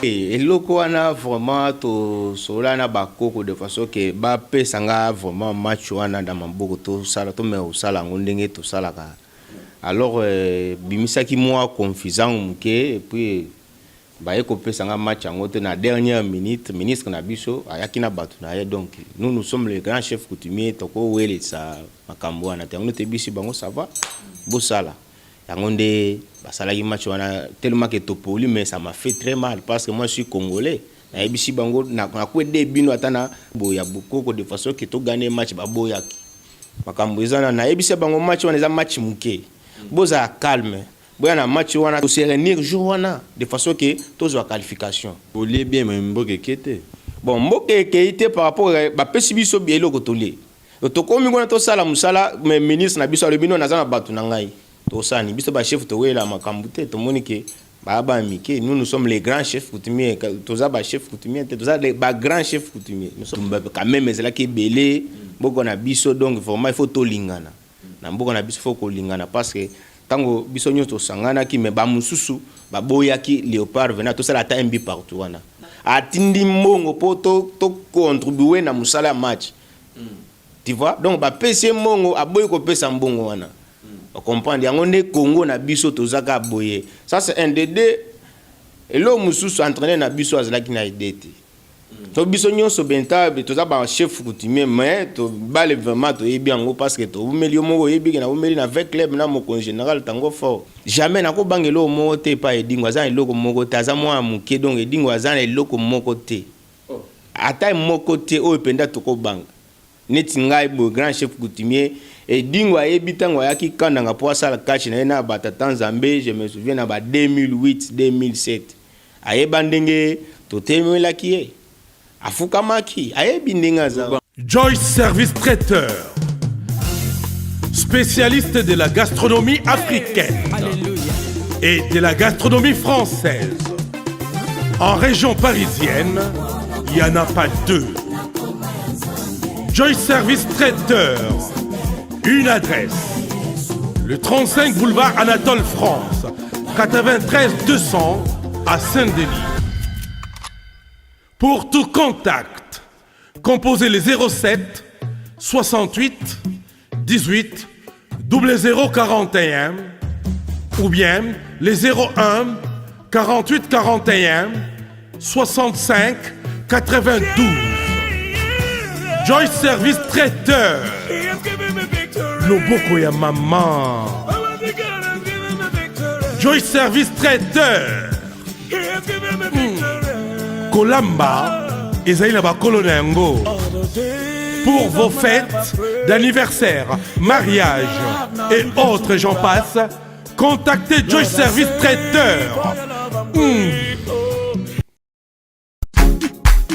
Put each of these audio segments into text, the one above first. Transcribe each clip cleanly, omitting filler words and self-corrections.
Eloko wana vraiment tosolola na bakoko de façon que bapesa nga vraiment match wana na maboko, tosala, tomeka kosala yango ndenge tosalaka. Alors bimisaki mwa confusion moke et puis baye kopesa nga match yango te na dernière minute. Ministre na biso ayaki na bato na ye, donc nous, nous sommes les grands chefs coutumiers, tokowelisa makambo wana te. Yango nde toyebisi bango: ça va, bosala yango. Nde basalaki match wana tellement que topoli, mais ça m'a fait très mal parce que moi, je suis Congolais. Nayebisi bango nakwede bino ata na boya bokoko de façon que togagner match. Baboyaki makambo eza na. Nayebisi bango match wana eza match moke, bozala calme, boya na match wana, tose réunir jour wana de façon que tozwa qualification. Olie bien, mais mboka eke te. Bon, mboka ekei te par rapport bapesi biso eloko tolie. Tokomi kuna, tosala mosala, mais ministre na biso alobi: no, naza na bato na ngai, tosani biso bachef, towela makambo te. Tomoni ke baya bana mike. Nous, nous sommes les grands chefs coutumiers. Toza bachef coutumier te, toza bagrands chefs coutumiers quand même. Ezalaki ebele mboka na biso, donc vraiment il faut tolingana na mboka na biso, faut kolingana parce que ntango biso nyonso tosanganaki, mais bamosusu baboyaki Léopard vena tosala ata un but partout wana. Atindi mbongo mpo tocontribue na mosala ya match, tu vois. Donc bapesi ye mbongo, aboyi kopesa mbongo wana. Ocomprendre yango nde Congo na biso toza kaka boye. Ça, c'est un de deux. Eloko mosusu, entraîneur na biso azalaki na idée te. To biso nyonso benta toza bachef coutumier, mais tobale vraiment toyebi yango parce que tobumeli. Yo moko oyebi ke nabumeli na V Club na mokonzi général Tango Fort. Jamais nakobanga eloko moko te epai Edingo. Aza na eloko moko te, aza mwana moke. Donc Edingo aza na eloko moko te, ata moko te oyo mpenza tokobanga. Neti ngai boye, grand chef coutumier, Edingo ayebi ntango ayaki kandanga mpo asala catch na ye na batata Nzambe, je me souviens na ba 2008 2007, ayeba ndenge totemelaki ye, afukamaki, ayebi ndenge aza. Joyce Service Traiteur, spécialiste de la gastronomie africaine et de la gastronomie française. En région parisienne, il n'y en a pas deux. Joyce Service Traiteur, une adresse, le 35 boulevard Anatole France, 93 200 à Saint-Denis. Pour tout contact, composez les 07 68 18 00 41 ou bien les 01 48 41 65 92. Joyce Service Traiteur. Loboko ya maman. Joyce Service Traiteur. Kolamba ezali na bakolo na yango. Pour vos fêtes d'anniversaire, mariage et autres, j'en passe, contactez Joyce Service Traiteur.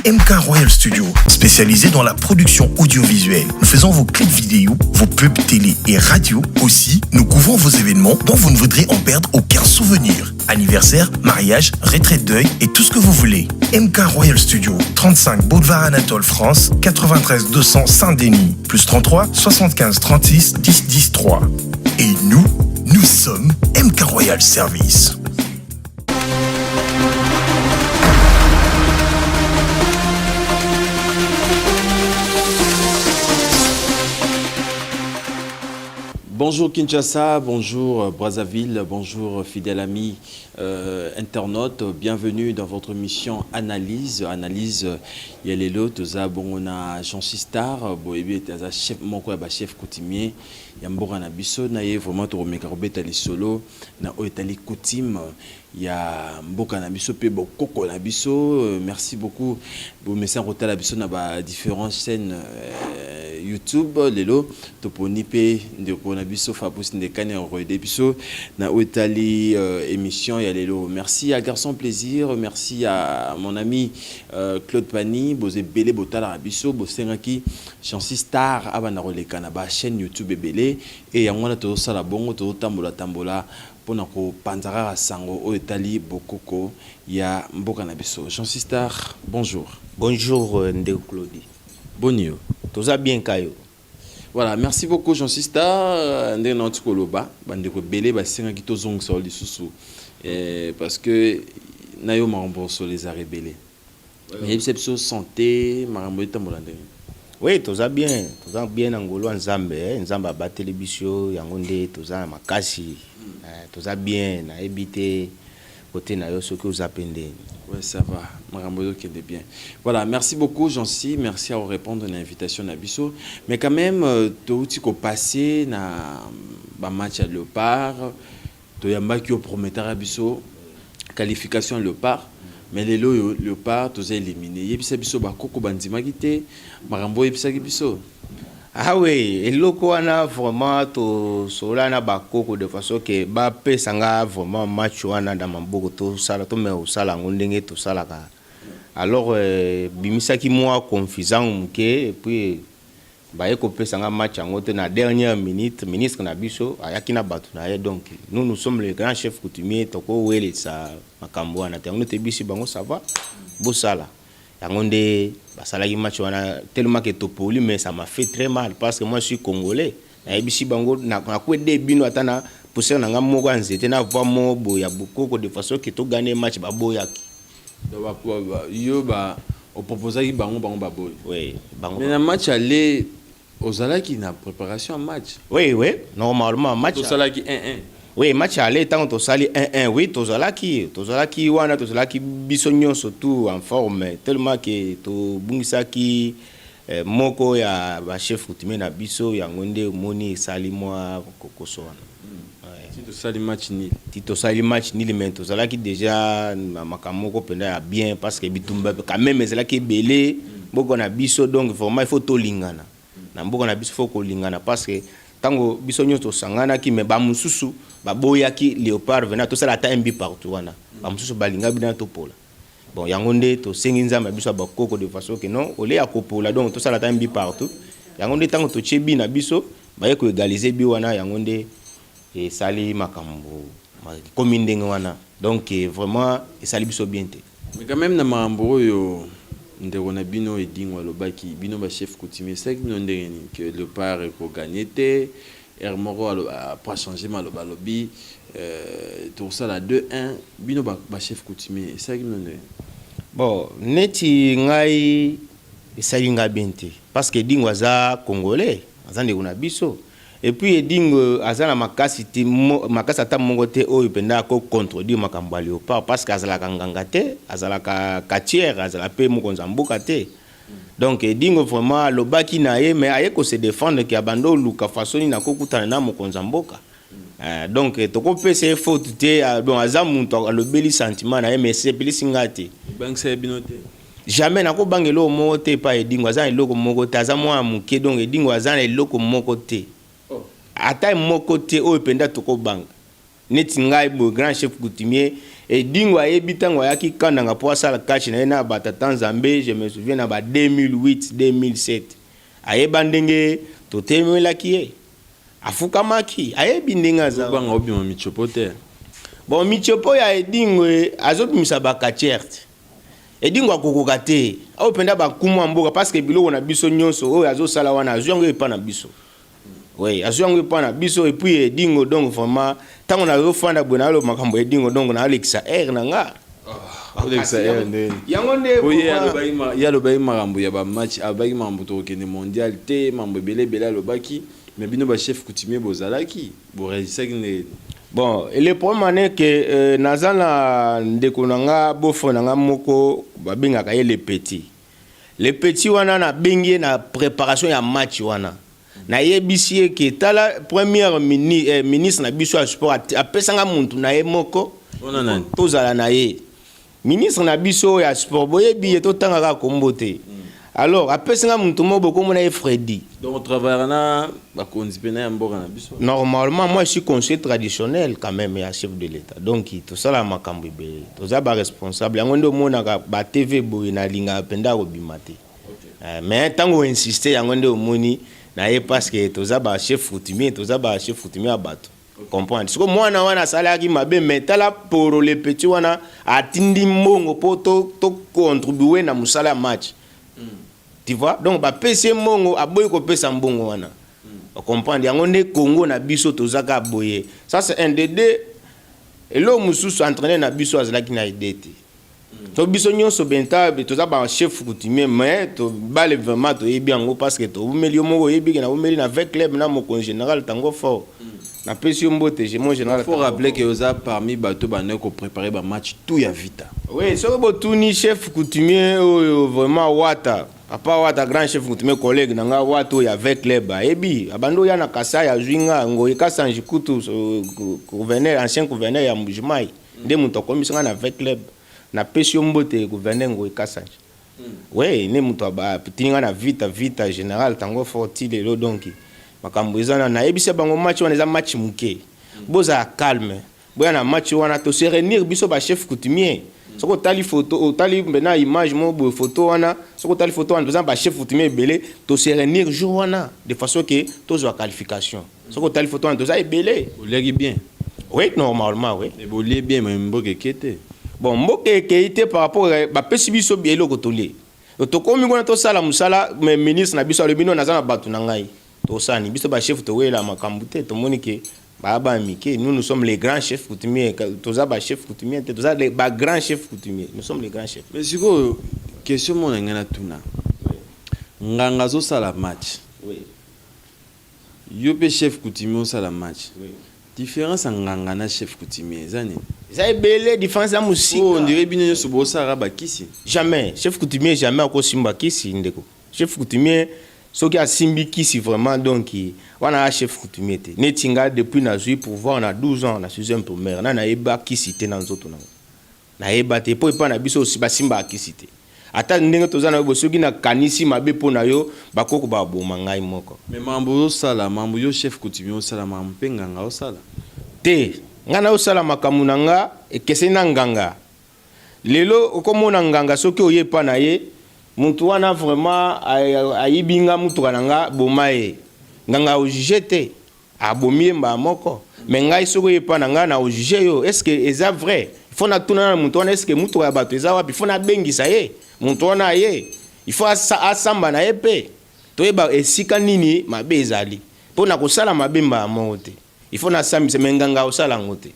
MK Royal Studio, spécialisé dans la production audiovisuelle. Nous faisons vos clips vidéo, vos pubs télé et radio. Aussi, nous couvrons vos événements dont vous ne voudrez en perdre aucun souvenir. Anniversaire, mariage, retraite deuil et tout ce que vous voulez. MK Royal Studio, 35 Boulevard Anatole France, 93 200 Saint-Denis, plus 33 75 36 10 10 3. Et nous, nous sommes MK Royal Service. Bonjour Kinshasa, bonjour Brazzaville, bonjour fidèles amis internautes, bienvenue dans votre mission Analyse. Analyse ya lelo toza bongo na Jean Star, boyebi aza chef moko ya ba chef coutumier ya mboka na biso. Na ye vraiment tokomeka kobeta lisolo na oyo etali coutume ya mboka na biso mpe bokoko na biso. Merci beaucoup, bomesa kotala biso na ba différentes chaînes YouTube. Lelo toponi mpe ndeko na biso Fabrice Ndekani akoaider biso na oyo etali émission ya lelo. Merci à Garçon Plaisir, merci à mon ami Claude Pani. Boza ebele botalaka biso, bosengaki Chancy Star abanda koleka na bachaîne YouTube ebele e yango wana tozosala bongo, tozotambola tambola mpona kopanza kaka sango oyo etali bokoko ya mboka na biso. Chancy Star, bonjour. Bonjour ndeko Claudie. Boni yo? Toza bien kayo. Voilà, merci beaucoup Jean Star. Ndenge nauti koloba, bandeko ebele basengaki tozongisa yo lisusu, parce que Na yo makambo osolo eza ebele. Mais yebisa biso, santé, makambo etambola ndenge? Oui, toza bien, toza bien na ngolu ya Nzambe, eh. Nzambe abateli biso, yango nde toza na makasi, eh, toza bien. Nayebi te kote na yo soki oza mpe ndeni. Ouais, ça va. Makambo ezokende bien. Voilà, merci beaucoup Jancy, merci à répondre à l'invitation na biso. Mais quand même, touti ko passer na ba match ya Léopard, toyambaki yo, prometteur biso qualification ya Léopard. Mais lelo oyo Léopard toza éliminé. Yebisa biso, bakoko bandimaki te makambo oyebisaki biso? Ah oui, eloko wana vraiment tosola na bakoko de façon ke bapesa nga vraiment match wana na maboko, tosala, tomeka kosala yango ndenge tosalaka. Alors bimisaki mwa confusion moke et puis baye kopesa nga match yango te na dernière minute. Ministre na biso ayaki na bato na ye, donc nous, nous sommes les grands chefs coutumiers, tokowelisa makambo wana te. Yango nde toyebisi bango: ça va, bosala yango. Nde basalaki match wana tellement que topoli, mais ça m'a fait très mal parce que moi, je suis Congolais. Nayebisi bango nakwede bino ata na poussière na nga moko ya nzete na voi moko boye ya bokoko de façon ke togagner match, baboyaki. Donc, yo ba oproposaki bango, bango baboyi. Oui, bango. Mais na match aller ozalaki na préparation ya match? Oui, normalement match Tosalaki 1-1. Oui, match aller, ntango tosali 1-1, oui, tozalaki wana, tozalaki biso nyonso tout en forme, tellement ke tobungisaki moko ya bachef coutumier na biso. Yango nde omoni esali mwa kokoso wana. Ouais. Ti tosali match nul. Ti tosali match nul, mais tozalaki déjà na makambo moko mpenza ya bien parce que bitumba quand même ezalaki ebele mboka na biso. Donc vraiment, il faut tolingana na mboka na biso, faut kolingana parce que ntango biso nyonso tosanganaki, mais bamosusu baboyaki Léopard vena tosala ata un but partout wana, bamosusu balinga bina topola. Bon, yango nde tosengi Nzambe ya biso ya bakoko de façon ke non, ole ya kopola, donc tosala ata un but partout. Yango nde ntango totie but na biso, baye koégaliser but wana, yango nde esali makambo ekomi ndenge wana. Donc vraiment esali biso bien te. Mais quand même, na makambo oyo ndeko na bino Edingo alobaki, bino bachef coutumier, esalaki bino ndenge nini ke Léopard ekogagner te? Aire moko après changer maloba, alobi tokosala 2-1. Bino bachef coutumier, esalaki bino ndenge? Bon, neti ngai, esali ngai bien te parce que Edingo aza Congolais, aza ndeko na biso. Et puis Edingo aza na makasi te, makasi ata moko te oyo mpenza akocontredire makambo ya Léopard parce que azalaka nganga te, azalaka quartier, azala mpe mokonzi ya mboka te. Donc Edingo vraiment alobaki na ye, mais aye kose défendre ke abanda oluka façon nini akokutana na mokonzi ya mboka. Donc tokopesa ye faute te. Bon, aza moto alobeli sentiment na ye, mais esepelisi nga te. Ebangisa ye bino te? Jamais nakobanga eloko moko te epai Edingo. Aza na eloko moko te, aza mwana moke. Donc Edingo aza na eloko moko te, ata moko te oyo mpenza tokobanga. Neti ngai boye, grand chef coutumier, Edingo ayebi ntango ayaki Kandanga mpo asala catch na ye na batata Nzambe, je me souviens na ba 2008 2007, ayeba ndenge totemelaki ye, afukamaki, ayebi ndenge aza. Obanga obima michopo te? Bon, michopo ya Edingo, azobimisa bacatcheurs te. Edingo akokoka te oyo mpenza bakumu ya mboka parce que biloko na biso nyonso oyo azosala wana, azwi yango epa na biso. Oui, azwi yango epa na biso. Et puis Edingo, donc vraiment, ntango nazofanda boye, naloba makambo ya Edingo, donc nalekisa aire na nga. Olekisa aire ndeni? Yango nde. Oye ye alobaki makambo ya bamatch, alobaki makambo tokokende mondial te, makambo ebele ebele alobaki. Mais bino bachef coutumier bozalaki, boréagisaki ndenge? Bon, le problème en est que naza na ndeko na nga, bofo na nga moko, babengaka ye le petit. Le petit wana, nabengi ye na préparation ya match wana, nayebisi ye ke tala, première ministre na biso ya sport apesanga muntu na ye moko. Wana nani? Tozala na ye, ministre na biso ya sport, boyebi ye, totanga kaka kombo te. Alors apesanga muntu moko bokomona ye Fredi. Donc otravaillaka na bakonzi mpena ya mboka na biso? Normalement, moi, je suis conseiller traditionnel quand même ya chef de l'État. Donc tosala makambo ebele, toza baresponsable. Yango nde omonaka batv boye, nalingaka mpenza kobima te. Mais ntango oinsiste, yango nde omoni na ye parce que toza bachef coutumier, toza bachef coutumier ya bato, comprendre. Siko mwana wana asalaki mabe, mais tala poro, le petit wana atindi mbongo mpo tocontribue na mosala ya match, tu vois. Donc bapesi ye mbongo, aboyi kopesa mbongo wana, ocomprendre. Yango nde Congo na biso toza kaka boye. Ça, c'est un de deux. Eloko mosusu, entraîneur na biso azalaki na idée te. To biso nyonso benta toza bachef coutumier, mais tobale vraiment toyebi yango, parce que tobumeli, yo moko oyebi ke nabumeli na V Club na mokonzi général Tango Fort. Napesi yo mbote, mon général. Faut rappeler que oza parmi bato bandeki kopréparer bamatch tout ya Vita. Oui, soki botuni chef coutumier oyo vraiment Wata, papa Wata, grand chef coutumier, collègue na nga Wata oyo ya V Club, ayebi abandi oya na Kasai, azwi nga Ngoyi Kasanji kutu, gouverneur, ancien gouverneur ya Mbujimai, nde moto akomisi nga na V Club. Napesi yo mbote, gouverneur Ngoyi Kasanji. Oui, nde moto atini nga na Vita, Vita général Tango Fort ti lelo. Donc makambo eza na nayebisa bango, match wana eza match moke, bozala calme, boya na match wana, tose réunir biso bachef coutumier. Soki otali photo, otali mpena image moko boye, photo wana, soki otali photo wana, toza bachef coutumier ebele. Tose réunir jour wana de façon ke tozwa qualification. Soki otali photo wana, toza ebele. Oliaki bien? Oui, normalement oui. Mais bolie bien, mais mboka eke te. Bon, mboka ekei te par rapport bapesi biso eloko tolie. Tokomi kuna tosala mosala, mais ministre na biso alobi: "No, naza na bato na ngai." Tosala nini? Biso bachef towela makambo te. Tomoni ke baya bana mike. Nous, nous sommes les grands chefs coutumiers. Toza bachef coutumier te, toza bagrands chefs coutumiers. Nous sommes les grands chefs. Mais sikoyo question moko na ngai natuna: nganga azosala match, yo mpe chef coutumier osala match, différence ya nganga na chef coutumier eza nini? Eza ebele, différence ya mosika. On dirait bino nyonso bosalaka bakisi. Jamais, chef coutumier jamais akosimba kisi, ndeko. Chef coutumier soki asimbi kisi vraiment, donc wana ya chef coutumier te. Neti nga, depuis nazwi pouvoir na 12 ans, na sixième primaire, na nayeba kisi te na nzoto nango, nayeba te, mpo epai na biso basimbaka kisi te. Ata ndenge toza na yo, soki nakanisi mabe mpo na yo, bakoko baboma ngai moko. Mais mambo osala, mambo yo chef coutumier osala, mambo mpe nganga osala? Te, ngai naosala makambo na nga ekeseni na nganga. Lelo okomona nganga, soki oye epa na ye, motu wana vraiment ayibi nga mutuka na nga, boma ye, nganga ojuge te, abomi ye mbala moko. Mais ngai, soki oye epa na ngai, na ojuge yo: est ce que eza vrai? Faut natuna na motu wana: est ce que mutuka ya bato eza wapi? Faut nabengisa ye, motu wana aye, il faut asamba na ye mpe toyeba esika nini mabe ezali, mpo na kosala mabe mbala moko te. Il faut nasambisa. Mais nganga osala yango te,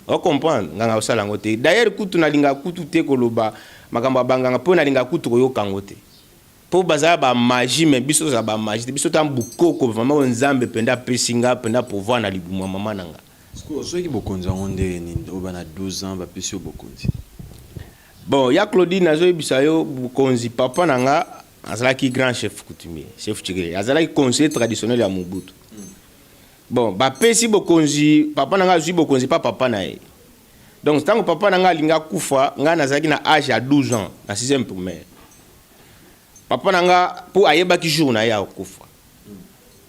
ocomprendre? Nganga osala yango te. D'ailleurs kutu nalingaka kutu te koloba makambo ya banganga, mpo nalingaka kutu koyoka yango te, mpo bazala bamagie, mais biso tozala bamagie te. Biso ta bukoko vraiment, oyo Nzambe mpenza apesi nga mpenza pouvoir na libumu ya mama na nga. Soki bokonzi yango ndenge nini? Oyo bana 12 ans bapesi yo bokonzi? Bon, ya Claudine, nazoyebisa yo, bokonzi, papa na nga azalaki grand chef coutumier, chef Tshikele, azalaki conseiller traditionnel ya Mobutu. Bon, bapesi bokonzi, papa na nga azwi bokonzi pa papa na ye. Donc ntango papa na nga alingi akufa, ngai nazalaki na age ya 12 ans, na 6e primaire. Papa na nga, mpo ayebaki jour na ye akufa,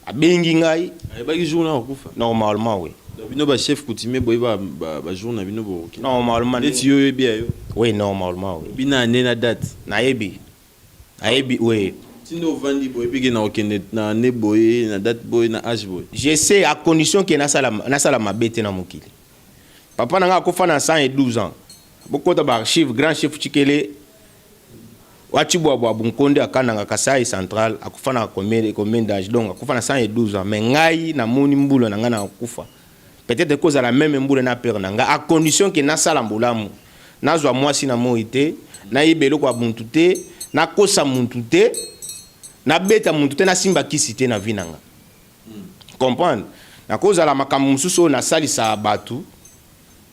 abengi ngai. Ayebaki jour na akufa? Normalement oui. Bino bachef coutumier boyeba bajour na bino bokoki? Normalement. Neti yo oyebi ya yo? Oui, normalement oui. Bino ane na date? Nayebi, nayebi, oui. Ntina ovandi boye, ebiki na kokende na ane boye, na date boye, na age boye? Je sais, à condition ke nasala mabe te na mokili. Papa na nga akufa na 112 ans. Bokota baarchive, grand chef Tshikele Wacibwabwa Bunkonde akananga Kasai Central, akufa na combien d'âge? Donc akufa na 112 ans. Mais ngai namoni mbula na ngai na akufa, peut-être ekozala même mbula na père na ngai, à condition ke nasala mbulamu, nazwa mwasi na moi te, nayeba eloko ya muntu te, nakosa muntu te, nabeta muntu te, nasimba kisi te na vie na nga. Comprendre? Nakozala makambo mosusu oyo nasalisaka bato.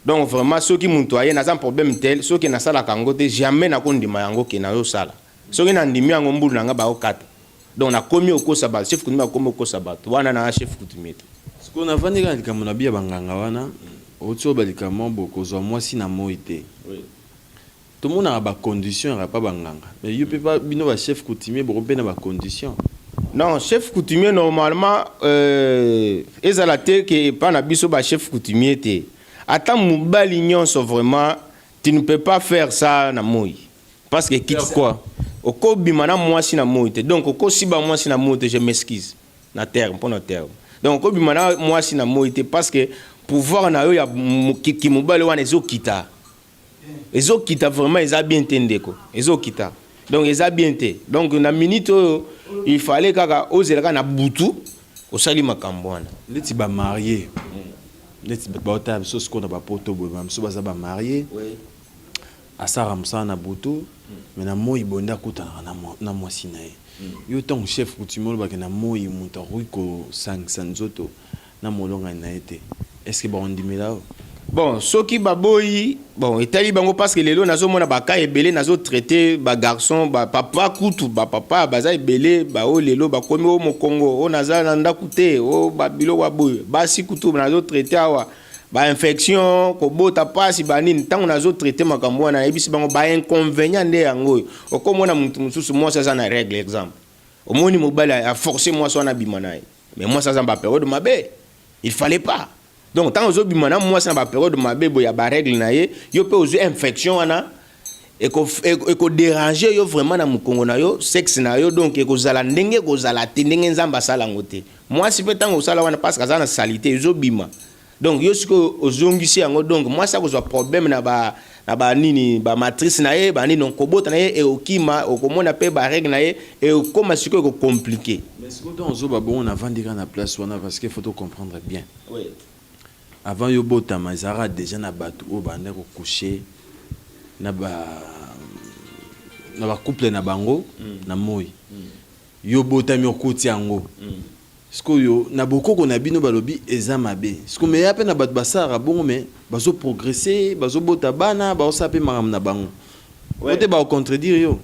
Donc vraiment, soki moto aye, naza problème tel, soki nasalaka yango te, jamais nakondima yango ke nazosala. Soki nandimi yango, mbulu na nga baokata. Donc nakomi okosa bato, chef coutumier akomi okosa bato wana, na chef coutumier te. Sikoyo navandi kaka, likambo na biya banganga wana outi oyo, balikambo bokozwa mwasi na moi te, tomonaka bacondition yaka pa banganga, mais yo mpe bino bachef coutumier boko mpe na bacondition? Non, chef coutumier normalement, ezala te ke epa na biso bachef coutumier te, ata mobali nyonso vraiment, tu ne peux pas faire ça na moi, parce que Faire quoi? Okobima na mwasi na moi te. Donc okosiba mwasi na moi te, je m'excuse na terme, mpo na terme. Donc okobima na mwasi na moi te, parce que pouvoir na yo ya kimobali wana ezokita, ezokita vraiment, eza bien te, ndeko, ezokita. Donc eza bien te. Donc na minute oyo, il fallait kaka ozela kaka na butu, osali makambo wana. Neti bamarie, neti bato baotala biso sikoyo na bapoto boye, bamiso baza bamarie. Asalaka mosala na butu, mais na moyi boye nde akutanaka na mwasi na ye. Yo ntango chef coutumier, olobaki na moyi moto akoki kosangisa nzoto na molongani na ye te, est ce que bakondimela yo? Bon, soki baboyi, bon, etali bango, parce que lelo nazomona baka ebele, nazotraite bagarçon, bapapa, kutu bapapa baza ebele baoyo lelo bakomi o mokongo oyo naza na ndako te, o babiloko ya boye. Basi kutu nazotraite awa, bainfection, kobota mpasi, banini. Ntango nazotraite makambo wana, nayebisi bango bainconvénient nde yango oyo. Okomona motu mosusu, mwasi aza na règle, exemple, omoni mobali aforce mwasi wana abima na ye, mais mwasi aza na bapériode mabe, il fallait pas. Donc ntango ozobima na mwasi na bapériode mabe boye ya barègle na ye, yo mpe ozwi infection wana, ekodérange yo vraiment na mokongo na yo, sexe na yo. Donc ekozala ndenge ekozala te, ndenge Nzambe asala yango te. Mwasi mpe, ntango osala wana, parce que aza na saleté, ezobima. Donc yo sikoyo ozongisi yango, donc mwasi akozwa problème na ba na banini, bamatrice na ye, banini. Donc kobota na ye ekokima, okomona mpe barègle na ye ekokóma sikoyo ekocompliquer. Mais sikoyo ntango ozoba bongo, navandi kaka na place wana, parce que faut to comprendre bien. Avant yo botama, ezalaka déjà na bato oyo banda kocoucher na bacouple na bango na moi. Yo botami, okoti yango. Sikoyo na bokoko na bino balobi eza mabe. Sikoyo me ya mpe na bato basalaka bongo, me bazoprogresse, bazobota bana, baosala mpe makambo na bango. O te, bakocontredire yo.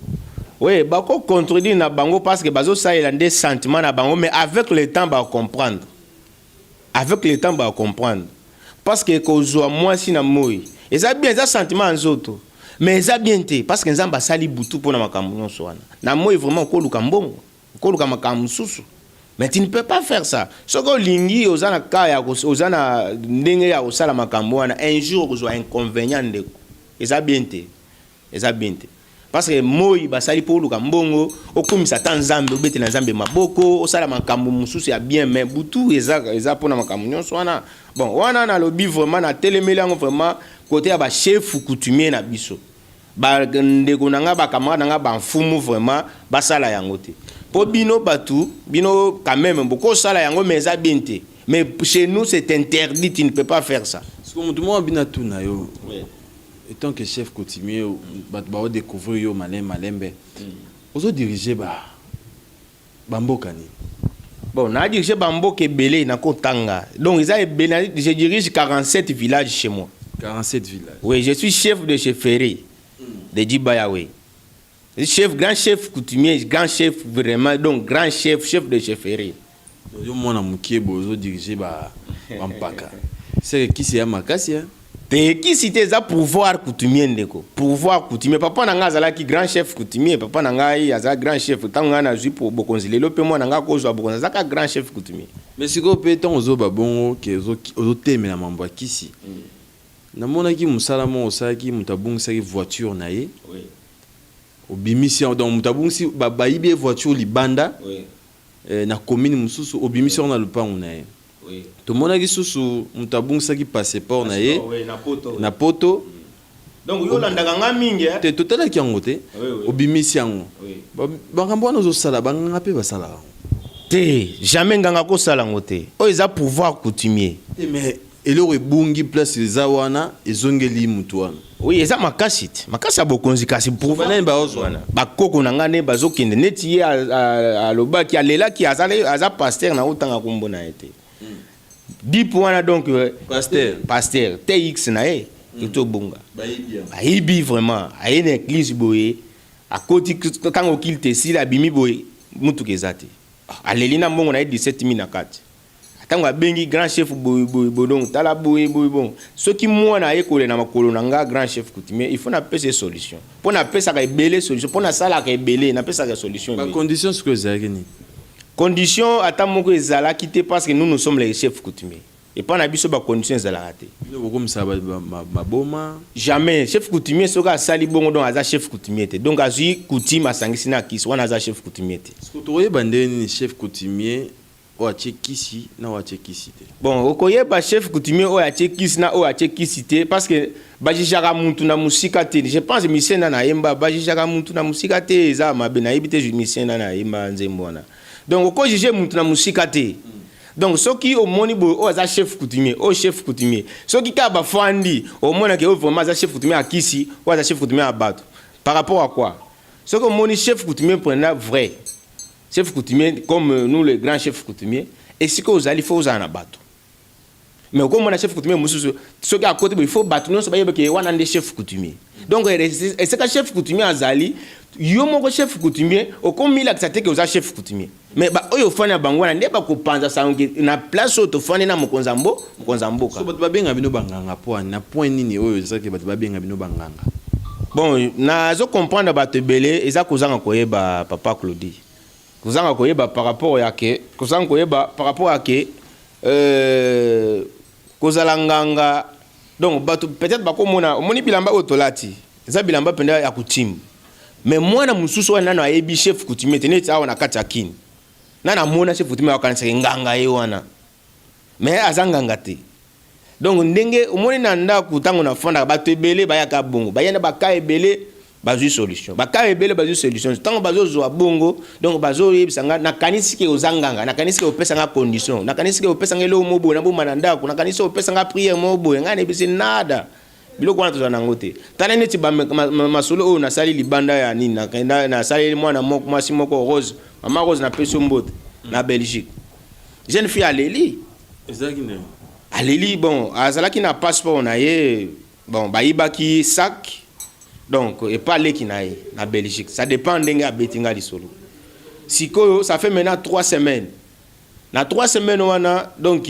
Oui, bakocontredire na bango, parce que bazosalela nde sentiment na bango. Mais avec le temps bacomprendre, avec le temps bacomprendre, parce que kozwa mwasi na moi eza bien, eza sentiment ya nzoto, mais eza bien te, parce que Nzambe asali butu mpona makambo nyonso wana. Na moi vraiment okoluka mbongo, okoluka makambo mosusu, mais tu ne peux pas faire ça. Soki olingi, oza na ka ya oza na ndenge ya kosala makambo wana, un jour okozwa inconvénient, ndeko. Eza bien te, eza bien te, parce que moi basali mpo oluka mbongo, okumisa ata Nzambe, obetela Nzambe maboko, osala makambo mosusu ya bien. Mais butu eza mpona makambo nyonso wana. Bon, wana nalobi vraiment, natelemeli yango vraiment, côté ya bachef coutumier na biso, bandeko na nga, bacamarade na nga, bamfumu, vraiment basala yango te. Mpo bino bato, bino quand même bokosala yango, mais eza bien te. Mais chez nous c'est interdit, tu ne peux pas faire ça. Sikoyo motu moko abina tuna yo, étant que chef coutumier, bato baodécouvrir yo malembe malembe, ozodirige ba bamboka nini? Bon, nadirige bamboka ebele, nakotanga, donc eza ebele. Je dirige 47 villages chez moi. 47 villages? Oui, je suis chef de chefferie de Djibayawe, chef, grand chef coutumier, grand chef vraiment, donc grand chef, chef de chefferie. Yo mwana mokie boye, ozodirige bampaka, seke kisi ya makasi, hein? Te, kisi te, eza pouvoir coutumier, ndeko, pouvoir coutumier. Papa na ngai azalaki grand chef coutumier. Papa na ngai aza grand chef. Ntango ngai nazwi bokonzi, lelo mpe mwana ngai akozwa bokonzi, azaka grand chef coutumier. Mais sikoyo mpe ntango ozoba bongo ke ozotemela mambo ya kisi, namonaki mosala moko osalaki, moto abungisaki voiture na ye, obimisi yango. Donc moto abungisi, bayibi ye voiture libanda na commune mosusu, obimisi yango na lopango na ye. Tomonaki susu moto abungisaki passeport na ye na Poto. Donc yo olandaka nga mingi, eh? Te, totalaki yango te. Obimisi yango. Makambo wana ozosala, banganga mpe basalaka yango? Te, jamais nganga kosala yango te. Oyo eza pouvoir coutumier. Te, mais eloko ebungi, place eza wana, ezongeli mutu wana. Oui, eza makasi te, makasi ya bokonzi, kasi pouvoir Banani baozwa? Wana bakoko na ngai nde bazokende. Neti ye alobaki, alelaki, aza pasteur na otanga kombo na ye te, dipe wana. Donc Pasteur. Pasteur tx na ye etobonga. Bayibi yango. Bayibi vraiment. Aye na église boye, akoti, ntango culte esili, abimi boye, mutuka eza te. Aleli na mbongo na ye 17 000 na kati. Ntango abengi grand chef boye boye boye, donc tala boye boye. Bon, soki mwana aye kolela na makolo na nga, grand chef coutumier, il faut napesa ye solution, mpo napesaka ebele solution, mpo nasalaka ebele, napesaka solution ebele. Bacondition sikoyo ezalaki nini? Condition ata moko ezalaki te, parce que nous, nous sommes les chefs coutumiers. Epai na biso bacondition ezalaka te. Bino bokomisa maboma? Jamais. Chef coutumier soki asali bongo, donc aza chef coutumier te. Donc azwi coutume, asangisi na kisi, wana aza chef coutumier te. Sikoyo tokoyeba ndenge nini chef coutumier oyo atie kisi na oyo atie kisi te? Bon, okoyeba chef coutumier oyo atie kisi na oyo atie kisi te, parce que bajugeaka mutu na mosika te. Je pense musicien na nayemba, bajugeaka mutu na mosika te, eza mabe. Nayebi te musicien na nayemba nzembo wana. Donc okojuge mutu na mosika te. Donc soki omoni boye, oyo aza chef coutumier, oyo chef coutumier, soki kaka bafandi, omonaka oyo vraiment aza chef coutumier ya kisi, oyo aza chef coutumier ya bato. Par rapport à quoi? Soki omoni chef coutumier mpenza, vrai chef coutumier, comme nous, les grands chefs coutumiers, esika ozali, faut ozala na bato. Mais okomona chef coutumier mosusu, soki akoti boye, il faut bato nyonso bayebake wana nde chef coutumier. Donc esika chef coutumier azali, yo moko chef coutumier okomilakisa te ke oza chef coutumier, mais baoyo ofandi na bango wana nde bakopanza sango na place oyo tofandi na mokonzi ya mokonzi ya mboka. So bato babenga bino banganga po na point nini oyo ezalaki bato babenga bino banganga? Bon, nazo comprendre bato ebele eza kozanga koyeba, papa Claudie, kozanga koyeba par rapport ya ke, kozanga koyeba par rapport ya ke kozala nganga. Donc bato peut-être bakomona, omoni bilamba oyo tolati, eza bilamba mpenza ya coutume, mais mwana mosusu wana nano ayebi chef coutumier te. Neti awa na kati ya Kini, nano amona chef coutumier, akanisaka nganga ye wana, mais aza nganga te. Donc ndenge omoni na ndako, ntango nafandaka, bato ebele bayaka bongo, baya na baka ebele, bazwi solution, baka ebele bazwi solution. Ntango bazozwa bongo, donc bazoyebisa nga: "Nakanisi ke oza nganga, nakanisi ke opesa nga condition, nakanisi ke opesa nga eloko mo boye, naboma na ndako, nakanisi opesa nga prière mo boye." Ngai nayebisi: "Nada, biloko wana tozala nango te." Tala neti masolo oyo nasali libanda ya nini, nasaleli mwana moko, mwasi moko, Rose, mama Rose, napesi yo mbote na Belgique. Jeune fille aleli. Ezalaki ndenge? Aleli. Bon, azalaki na passeport na ye. Bon, bayibaki sac, donc epa aleki na ye na Belgique. Ça dépend ndenge abeti nga lisolo. Sikoyo ça fait maintenant 3 semaines. Na 3 semaines wana, donc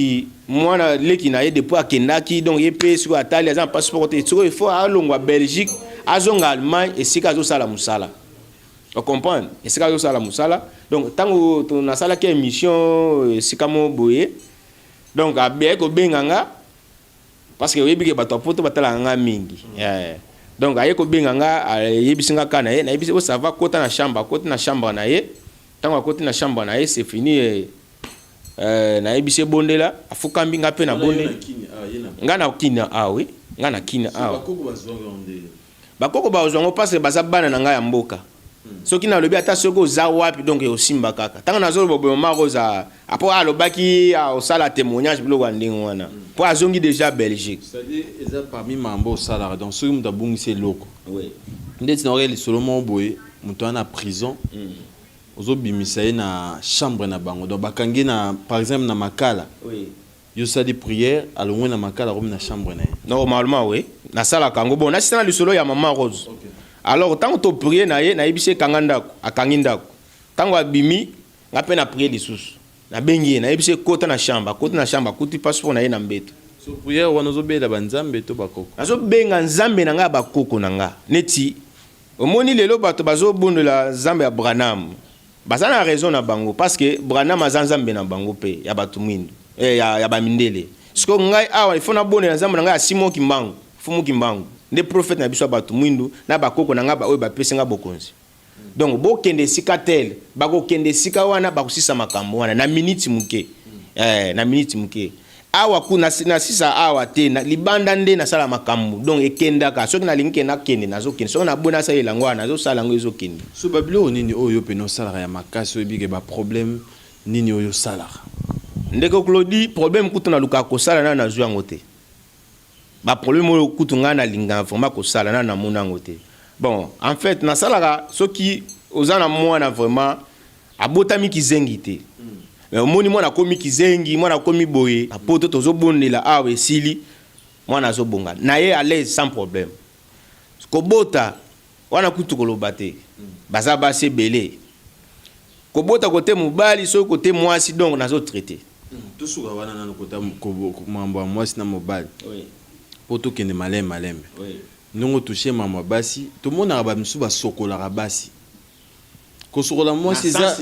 mwana leki na ye, depuis akendaki, donc ye mpe sikoyo atali, aza na passeport te. Sikoyo il faut alongwa Belgique, azonga Allemagne, esika azosala mosala. Ocomprendre, esika azosala mosala. Donc ntango nasalaki émission esika mo boye, donc abeyaki kobenga nga, parce que oyebi ke bato ya Poto batalaka nga mingi, yeah. Donc aye kobenga nga, ayebisi nga ka na ye. Nayebisi: "O, ça va, kota na chambre." Akoti na chambre na ye. Ntango akoti na chambre na ye, c'est fini. Nayebisi ebondela, afukambi, nga mpe nabondeli. Nga na Kini awa, oui, nga na Kini awa. Bakoko bazwa yango parce que baza bana na ngai ya mboka. Soki nalobi, ata soki oza wapi, donc osimba kaka. Ntango nazoloba boye, mama Rosa apo alobaki osala témoignage, biloko ya ndenge wana, mpo azongi déjà Belgique. C'est-à-dire eza parmi mambo osalaka. Donc soki moto abungisi eloko, ndeti na oka lisolo moko boye, moto wana na prison, ozobimisa ye na chambre na bango, donc bakangi na, par exemple, na Makala, yo osali prière, alongwe na Makala, akomi na chambre na ye? Normalement oui, nasalaka yango. Bon, nasisa na lisolo ya mama Rose. Alors ntango toprier na ye, nayebisi ekanga ndako, akangi ndako. Ntango abimi, nga mpe na prier lisusu, nabengi ye, nayebisi ekota na chambre, akoti na chambre, akuti passeport na ye na mbeto. So prière wana, ozobela banzambe to bakoko? Nazobenga Nzambe na ngai ya bakoko na nga. Neti omoni lelo bato bazobondela Nzambe ya Branham, baza na raison na bango, parce que Branham aza Nzambe na bango mpe ya bato mwindu, ya bamindele. Sikoyo ngai awa, ifo nabondela Nzambe na ngai ya Simon Kimbangu, Fumu Kimbangu, nde prophète na biso ya bato mwindu, na bakoko na ngai oyo bapesi nga bokonzi. Donc bokende esika tel, bakokende esika wana, bakosisa makambo wana na miniti moke, na miniti moke. Awa ku nasisa awa te, na libanda nde nasala makambo. Donc ekendaka, soki nalingi ke nakende, nazokende. Soki naboni nasalela yango wana, nazosala yango, ezokende. So babiloko nini oyo yo pene osalaka ya makasi, oyebi ke baproblème nini oyo osalaka? Ndeko Claudi, problème kutu nalukaka kosala, nano nazwi yango te. Baproblème oyo kutu ngai nalingaka vraiment kosala, nano namona yango te. Bon, en fait nasalaka, soki oza na mwana vraiment abotami kizengi te, mais omoni mwana akomi kizengi, mwana akomi boye na Poto, tozobondela awa, esili, mwana azobonga na ye à l'aise, sans problème. Kobota wana kutu koloba te, baza basi ebele kobota, kote mobali soki kote mwasi, donc nazotraiter. Tosuka wana nano, kota mambo ya mwasi na mobali, mpo tokende malembe malembe. Ndenge otoucher mambo ya basi, tomonaka bamisusu basokolaka basi. Kosokola mwasi eza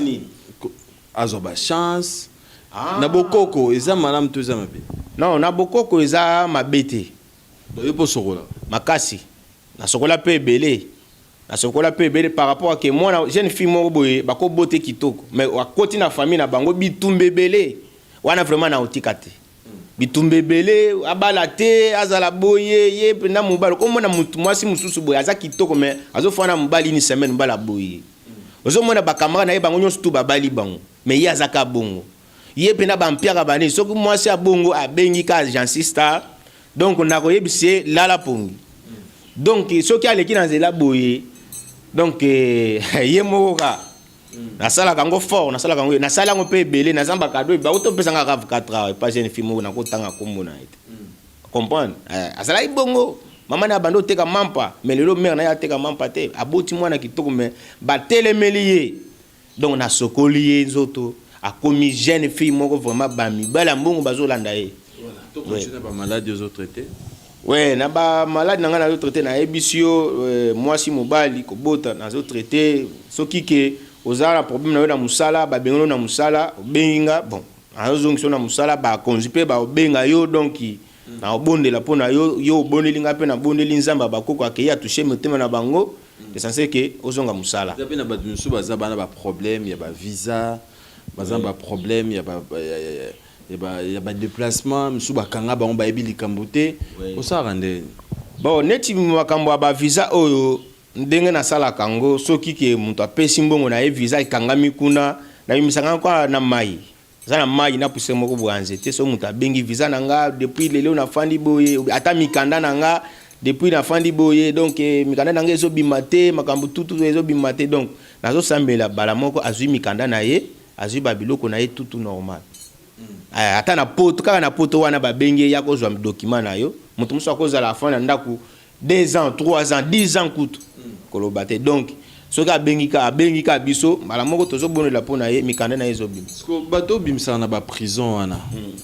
azwa bachance. Na bokoko eza malamu to eza mabe? Non, na bokoko eza mabe te. Yo mpo sokola? Makasi, nasokola mpe ebele, nasokola mpe ebele. Par rapport ake mwana jeune fille moko boye bakobota kitoko, mais akoti na famille na bango, bitumba ebele wana, vraiment naotika te. Bitumba ebele, abala te, azala boye, ye mpenza mobali. Okomona motu mwasi mosusu boye aza kitoko, mais azofanda mobali une semaine, mobali aboye. Ozomona bacamarade na ye, bango nyonso tu babali bango, mais ye azaka bongo. Ye mpena bampiaka banini. Soki mwasi ya bongo abengi ka Agence Star, donc nakoyebisa ye lala pongi. Donc soki aleki na nzela boye, donc ye moko ka nasalaka yango fort, nasalaka yango, nasali yango mpe ebele. Naza bacadeau bauta opesanga RAV4 awa epa jeune fille moko, nakotanga nkombo na ye te, comprendre. Azalaki bongo, mama na bando oteka mampa, mais lelo mère na ye ateka mampa te, aboti mwana kitoko, mais batelemeli ye. Donc nasokoli ye nzoto, akomi jeune fille moko vraiment, bamibali ya mbongo bazolanda ye. Tocontinue, bamaladi ozotraite? We, na bamaladi na ngai nazotraite, nayebisi yo, mwasi, mobali, kobota nazotraite. Soki ke oza na problème na yo na mosala, babengeli yo na mosala, obengi nga, bon, nazozongisa yo na mosala. Bakonzi mpe baobenga yo, donc naobondela mpo na yo. Yo obondeli nga mpe nabondeli Nzambe ya bakoko, akei atouche motema na bango, l'essentiel ke ozonga mosala. Eza mpe na bato mosusu baza bana baproblème ya bavisa, baza na baproblème ya badéplacement mosusu, bakanga bango, bayebi likambo te. Osalaka ndeni? Bon, neti makambo ya bavisa oyo, ndenge nasalaka yango, soki ke moto apesi mbongo na ye, visa ekangami kuna, nabimisaka yango kaka na mai. Eza na mai na poussière moko boye ya nzete. So moto abengi, visa na nga depuis lelo nafandi boye, ata mikanda na nga depuis nafandi boye, donc mikanda na nga ezobima te, makambo tutu ezobima te. Donc nazosambela, bala moko azwi mikanda na ye, azwi babiloko na ye tutu normal. Ata na poto, kaka na poto wana babengi ye, ya kozwa document na yo. Moto mosusu akozala afandi na ndako 2 ans, 3 ans, 10 ans kutu, koloba te. Donc soki abengi ka, abengi ka biso, mbala moko tozobondela mpo na ye, mikanda na ye ezobima. Bato obimisaka na baprison wana,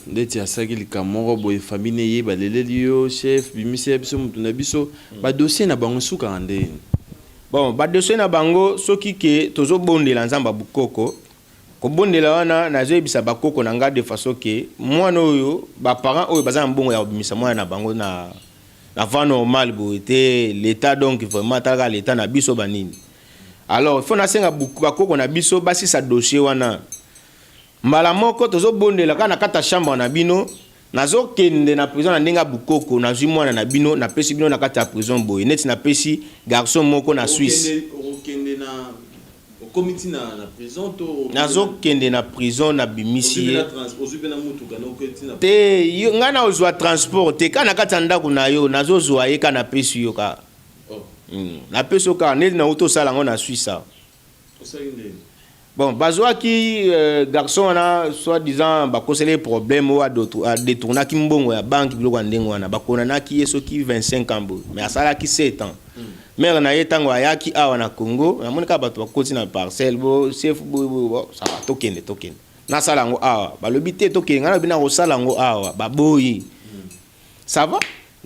ndeti asalaki likambo moko boye, famille ne ye baleleli yo: "Chef, bimisa ya biso motu na biso." Badossier na bango esukaka ndeni? Bon, badossier na bango, soki ke tozobondela Nzambe ya bokoko, kobondela wana nazoyebisa bakoko na nga de façon ke mwana oyo, baparent oyo baza na mbongo ya kobimisa mwana na bango na voie normale boye te, l'état, donc vraiment talaka l'état na biso banini. Alors il faut nasenga bakoko na biso basisa dossier wana mbala moko. Tozobondela kaka na kati ya chambre na bino, nazokende na prison na ndenge ya bukoko, nazwi mwana na bino, napesi bino na kati ya prison boye, neti napesi garçon moko na Suisse. Okende na, okomi ti na prison to? Nazokende na prison, nabimisi ye. Ozwi mpe na mutuka na oketi na? Te, ngai nazwa transport te, kaka na kati ya ndako na yo nazozwa ye, kaka napesi yo kaka. Oh. Napesi yo kaka neti nauti osala yango na Suisse awa. Osali ndeni? Bon, bazwaki garçon wana, soit disant bakoseli ye problème oyo adetournaki mbongo ya banque, biloko ya ndenge wana. Bakonanaki ye soki 25 ans boye, mais asalaki 7 ans. Mère na ye, ntango ayaki awa na Congo, namoni kaka bato bakoti na parcelle bo chef boye boye. Bo ça va, tokende, tokende, nasala yango awa. Balobi te, tokende. Ngai nalobi nakosala yango awa, baboyi. Ça va,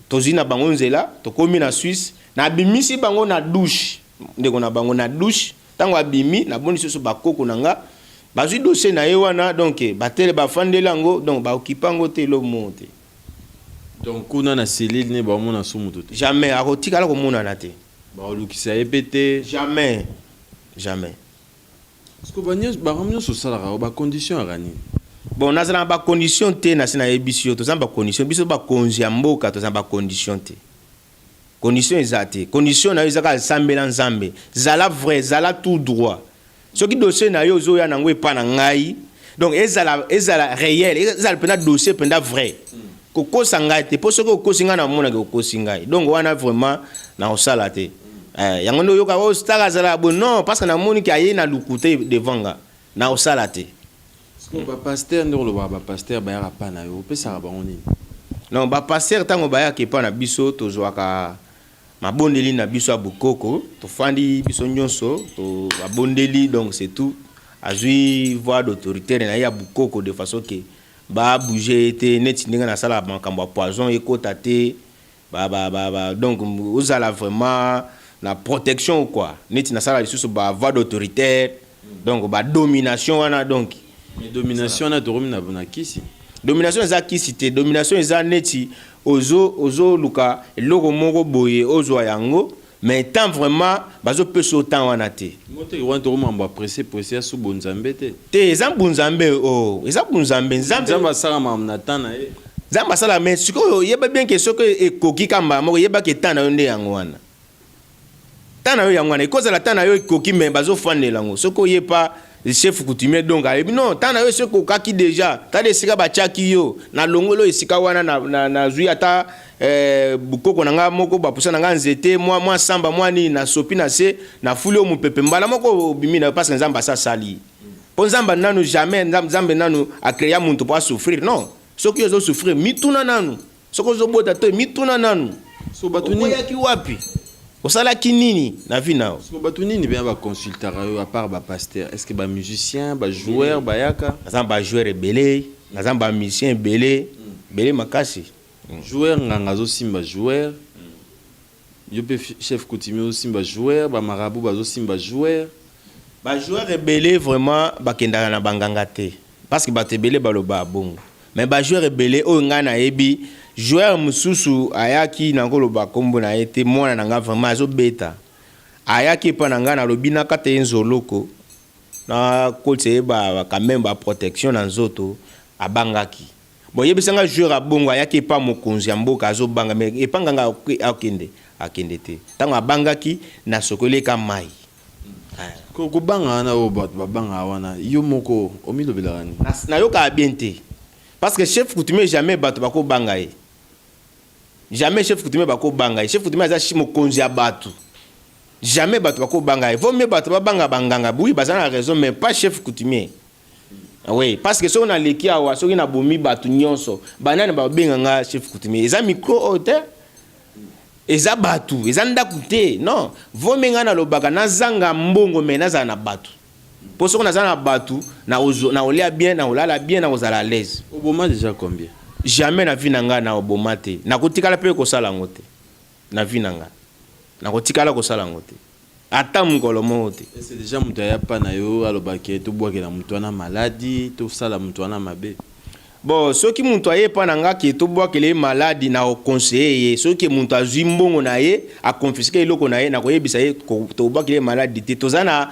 tozwi na bango nzela, tokomi na Suisse, nabimisi bango na douche, ndeko na bango na douche. Ntango abimi, naboni susu bakoko na nga bazwi dossier na ye wana, donc batele, bafandeli yango, donc baokipa yango te, eloko moko te. Donc kuna na cellule ne baomona su moto te? Jamais, akotikala komonana te. Baolukisa ye mpe te? Jamais, jamais. Parce que bango nyonso osalaka, bacondition yaka nini? Bon, nazala na bacondition te. Nasi nayebisi yo, toza na bacondition, biso bakonzi ya mboka toza na bacondition te. Condition eza te. Condition na yo eza kaka sambela Nzambe, zala vrai, zala tout droit. Soki dossier na yo ozoya nango epa na ngai, donc ezala réel, ezala mpenza dossier mpenza vrai. Kokosa ngai te, mpo soki okosi ngai, namonaki okosi ngai. Donc wana vraiment nakosala te. Yango nde oyoka oyo star azala boye. Non, parce que namoni ke aye na lukute devant nga, nakosala te. Bapaster nde olobaka, bapaster bayaka pa na yo, opesaka bango nini? Non, bapaster ntango bayaka epa na biso, tozwaka mabondeli na biso ya bokoko, tofandi biso nyonso, babondeli, donc c'est tout. Azwi voix d'autoritaire na ye ya bokoko de façon ke babouge ye te, neti ndenge nasalaka makambo ya poison ekota te, ba, donc ozala vraiment na protection quoi. Neti nasala lisusu ba voix d'autoritaire, donc badomination wana, donc. Mais domination wana tokomi na kisi. Domination eza kisi te. Domination eza neti ozoluka eloko moko boye, ozwa yango, mais temps vraiment bazopesa yo temps wana te. Moteki wana tokomamba presse presse ya su bonzambe te. Te, eza bunzambe o, eza bunzambe, Nzambe. Nzambe asala makambo na temps na ye. Nzambe asala, mais sikoyo oyeba bien ke soki ekoki ka mbala moko, yebaki temps na yo nde yango wana. Temps na yo yango wana, ekozala temps na yo ekoki, mais bazofandela yango. Soki oyepa Chef coutumier donc ayebi non, ntango na yo esi ekokaki déjà. Tala esika batiaki yo, nalongoli oyo esika wana, nazwi ata bukoko na ngai moko, bapusa na ngai nzete mwa samba, mwa nini, nasopi na se, nafuli oyo mopepe, mbala moko obimi na yo, parce que Nzambe asasali. Mpo Nzambe nanu jamais, Nzambe nanu acréa muntu mpo asouffrir, non. Soki ozosouffrir, mituna nanu. Soki ozobota to, mituna nanu. So bato nini? Okoyaki wapi? Osalaki nini na vie na yo? So bato nini bena baconsultaka yo à part bapasteur? Est ce que bamusicien, bajoueur bayaka? Naza na bajoueur ebele, naza na bamusicien ebele, ebele makasi. Joueur, nganga azosimba joueur, yo mpe chef coutumier ozosimba joueur, bamarabout bazosimba joueur? Bajoueur ebele vraiment bakendaka na banganga te, parce que bato ebele balobaka bongo, mais bajoueur ebele oyo ngai nayebi, joueur mosusu ayaki, nakoloba nkombo na ye te, mwana na ngai vraiment azobeta, ayaki epa na ngai, nalobi nakata ye nzoloko, nakotisa ye quand même baprotection na nzoto, abangaki. Bon, yebisanga, joueur abongo ayaki epa mokonzi ya mboka, azobanga, mais epa nganga akende, akende te. Ntango abangaki, nasokoli eka mai. Kobanga wana oyo bato babangaka wana, yo moko omilobelaka nini? Nayokaka bien te, parce que chef coutumier, jamais bato bakobanga ye, jamais chef coutumier bakobanga ye. Chef coutumier aza mokonzi ya bato, jamais bato bakobanga ye. Vaut mieux bato babanga banganga, oui, baza na raison, mais pas chef coutumier, oui, parce que soki naleki awa, soki nabomi bato nyonso, banani babenga nga chef coutumier? Eza micro oyo te, eza bato, eza ndako te, non. Vaut mieux ngai nalobaka nazanga mbongo, mais nazala na bato, mpo soki naza na bato, nakolia bien, nakolala bien, nakozala à l'aise. Oboma déjà combien? Jamais na vie na ngai naoboma te, nakotikala mpe kosala yango te. Na vie na ngai nakotikala kosala yango te, ata mokolo moko te. C'est déjà moto aya pa na yo, alobaki tobwakela moto wana maladi, tosala moto wana mabe? Bon, soki moto aye epa na nga ke tobwakela ye maladi, na koconseiller ye. Soki moto azwi mbongo na ye, aconfisquer eloko na ye, nakoyebisa ye tobwakela ye maladi te. Toza na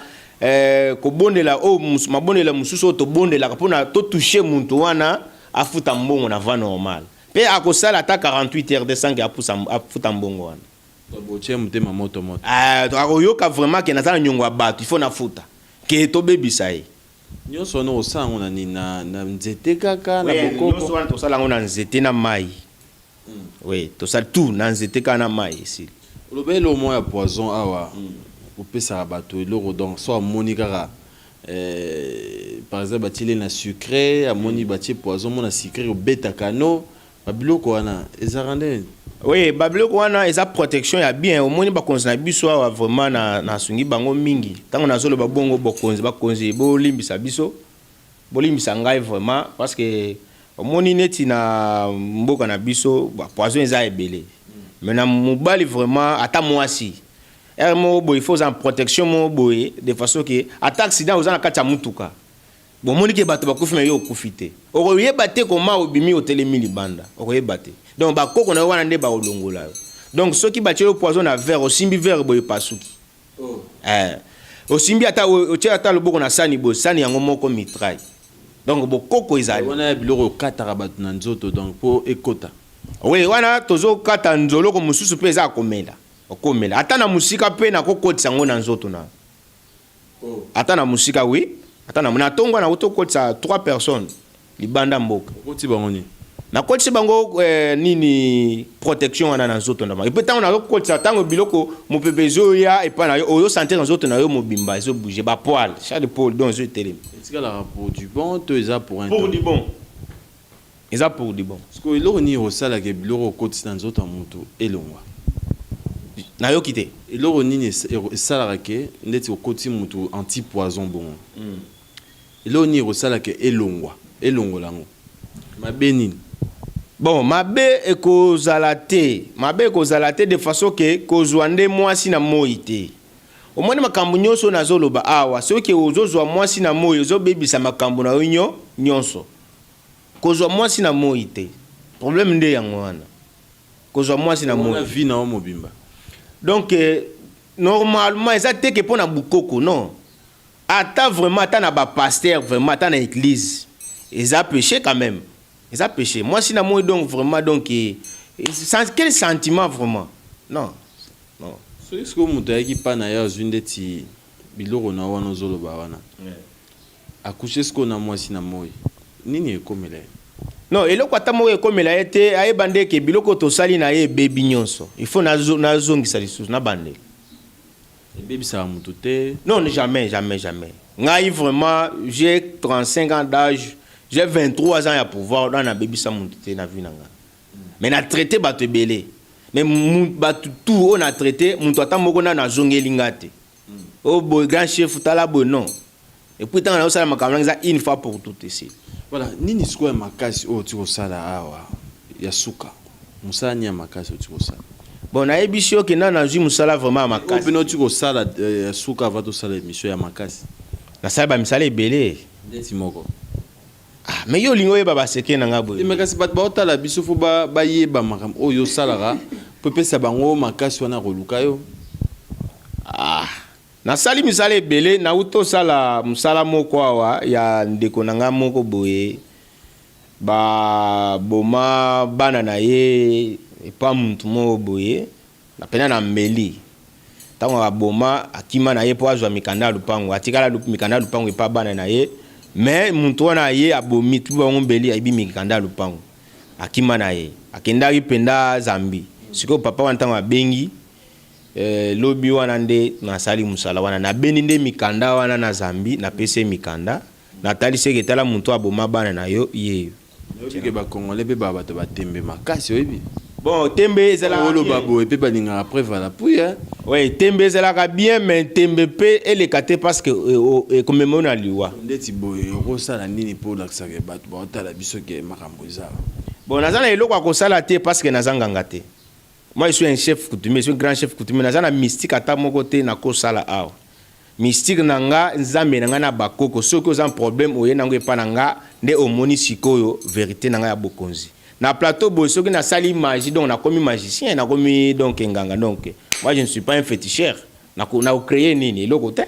kobondela oyo mabondela mosusu oyo tobondelaka mpona totouche moto wana afuta mbongo na voie normale, mpe akosala ata 48 heures de sans ke afuta mbongo wana. Botie motema moto moto. Akoyoka vraiment ke naza na niongo ya bato, il faut nafuta, ke tobebisa ye. Nyonso wana osala yango na nini? Na nzete kaka, na nyonso bokoko? Wana tosala yango na nzete na mai, oui, tosala tout na nzete kaka na mai, esili. Oloba eloko moko ya poison awa, opesaka bato eloko, donc so amoni kaka par exemple batieli na sucré, amoni batie poison mona sucré, obetaka no babiloko wana ezalaka ndenge? Oui, babiloko wana eza protection ya bien. Omoni bakonzi na biso awa, vraiment nasungi bango mingi. Ntango nazoloba bongo, bokonzi, bakonzi bolimbisa biso, bolimbisa ngai vraiment, parce que omoni neti na mboka na biso bapoison eza ebele, mais na mobali vraiment, ata mwasi ere moko boye, il faut oza na protection moko boye, de façon ke ata accident, oza na kati ya mutuka, bomoni ke bato bakufi, mais yo okufi te, okoyeba te koma obimi, otelemi libanda, okoyeba te. Donc bakoko na yo wana nde bakolongola yo. Donc soki batie yo poison na verre, osimbi verre boye, epasuki. Osimbi ata, otie ata loboko na sani boye, sani yango moko mitraille. Donc bokoko ezali. Wana ya biloko okataka bato na nzoto, donc mpo ekota? Oui, wana tozokata nzoloko mosusu mpe eza akomela, okomela ata na mosika, mpe nakokotisa yango na nzoto na ata na mosika, oui, ata na ntongo wana tokotisa trois personnes libanda mboka. Okoti bango nini? Nakotisi bango nini, protection wana na nzoto na bango. Et puis ntango nazokotisa, ntango biloko mopepe ezoya epai na yo, ozosentir na nzoto na yo mobimba ezobouge, bapoils chair de poule, donc ezotelemi. Etikalaka pour du bon to eza pour un Pour temps? Du bon, eza pour du bon. Parce que eloko nini osalaka biloko okotisi na nzoto ya moto elongwa? Nayoki te. Eloko nini esalaka ke ndeti okoti moto anti poison bongo, eloko nini ekosalaka elongwa, elongola yango? Mabe nini? Bon, mabe ekozala te, mabe ekozala te, de façon ke kozwa nde mwasi na moi te. Omoni makambo nyonso oyo nazoloba awa, soki ozozwa mwasi na moi, ozobebisa makambo na yo nyonso. Kozwa mwasi na moi te, problème nde yango wana, kozwa mwasi na moi. Wana vie na yo mobimba? Donc normalement eza te ke mpo na bukoko, non. Ata vraiment, ata na bapasteur, vraiment ata na église, eza péché quand même, eza péché, mwasi na moi. Donc vraiment, donc quel sentiment vraiment? Non, non. Soki sikoyo moto ayaki mpa na ye, azwi ndeti biloko na wana ozoloba wana. Acoucher sikoyo na mwasi na moi, nini ekomela ye? Non, eloko ata moko ekomela ye te. Ayeba nde ke biloko tosali na ye ebebi nyonso, il faut nazongisa lisusu na bandeli. Ebebisaka motu te? Non, jamais, jamais, jamais. Ngai vraiment, j'ai 35 ans d'âge, j'ai 23 ans ya pouvoir na nabebisa motu te na vie na ngai, mais na traité bato ebele, mais bato tout oyo na traité, moto ata moko nano azongeli nga te: "Oyo boye, grand chef, tala boye." Non. Et puis ntango nazosala makambo nanga, eza une fois pour tout ici. Voilà. Nini sikoyo ya makasi oyo oti kosala awa ya suka? Mosala nini ya makasi oti kosala? Bon, nayebisi yo ke nano nazwi mosala vraiment ya oyo makasi. Mpena oti kosala ya suka avant tosala émission ya makasi. Nasala bamisala ebele. Ndeti moko. Ah, mais yo olingi oyeba baseke na nga boye. Mais kasi bato baotala biso, fo bayeba makambo oyo osalaka mpo epesa bango makasi wana koluka yo. Ah, nasali misala ebele. Nauti osala mosala moko awa ya ndeko na nga moko boye, baboma bana na ye epa mutu moko boye na pena na mbeli. Ntango aboma, akima na ye mpo azwa mikanda ya lupango. Atikala mikanda ya lupango epa bana na ye, mais mutu wana ye abomi tu bango mbeli, ayibi mikanda ya lupango, akima na ye, akendaki mpenza Zambi. Sikoyo papa wana, ntango abengi lobi wana nde nasali mosala wana, nabendi nde mikanda wana na Zambi, napesi ye mikanda, natalisi eke: "Tala, moto aboma bana na yo, ye." Oyebi ke Bacongolais mpe baa bato batembe makasi, oyebi? Bon, tembe ezalaka Oloba bien. Boye mpe balingaka preuve à l'appui, hein. Ouais, tembe ezalaka bien, mais tembe mpe eleka te, parce que ekomema yo na liwa. Ndeti boye, okosala nini mpo olakisaka bato baotala biso ke makambo eza? Bon, naza na eloko ya kosala te, parce que naza nganga te. Moi, je suis un chef coutumier, je suis un grand chef coutumier. Naza na mystique ata moko te. Nakosala awa mystique na nga, Nzambe na nga na bakoko. Soki oza problème, oye nango epa na nga nde omoni sikoyo vérité na nga ya bokonzi na plateau boye. Soki nasali magie, donc nakomi magicien, nakomi donc nganga. Donc moi, je ne suis pas un féticheur. Nakocréer nini? Eloko te.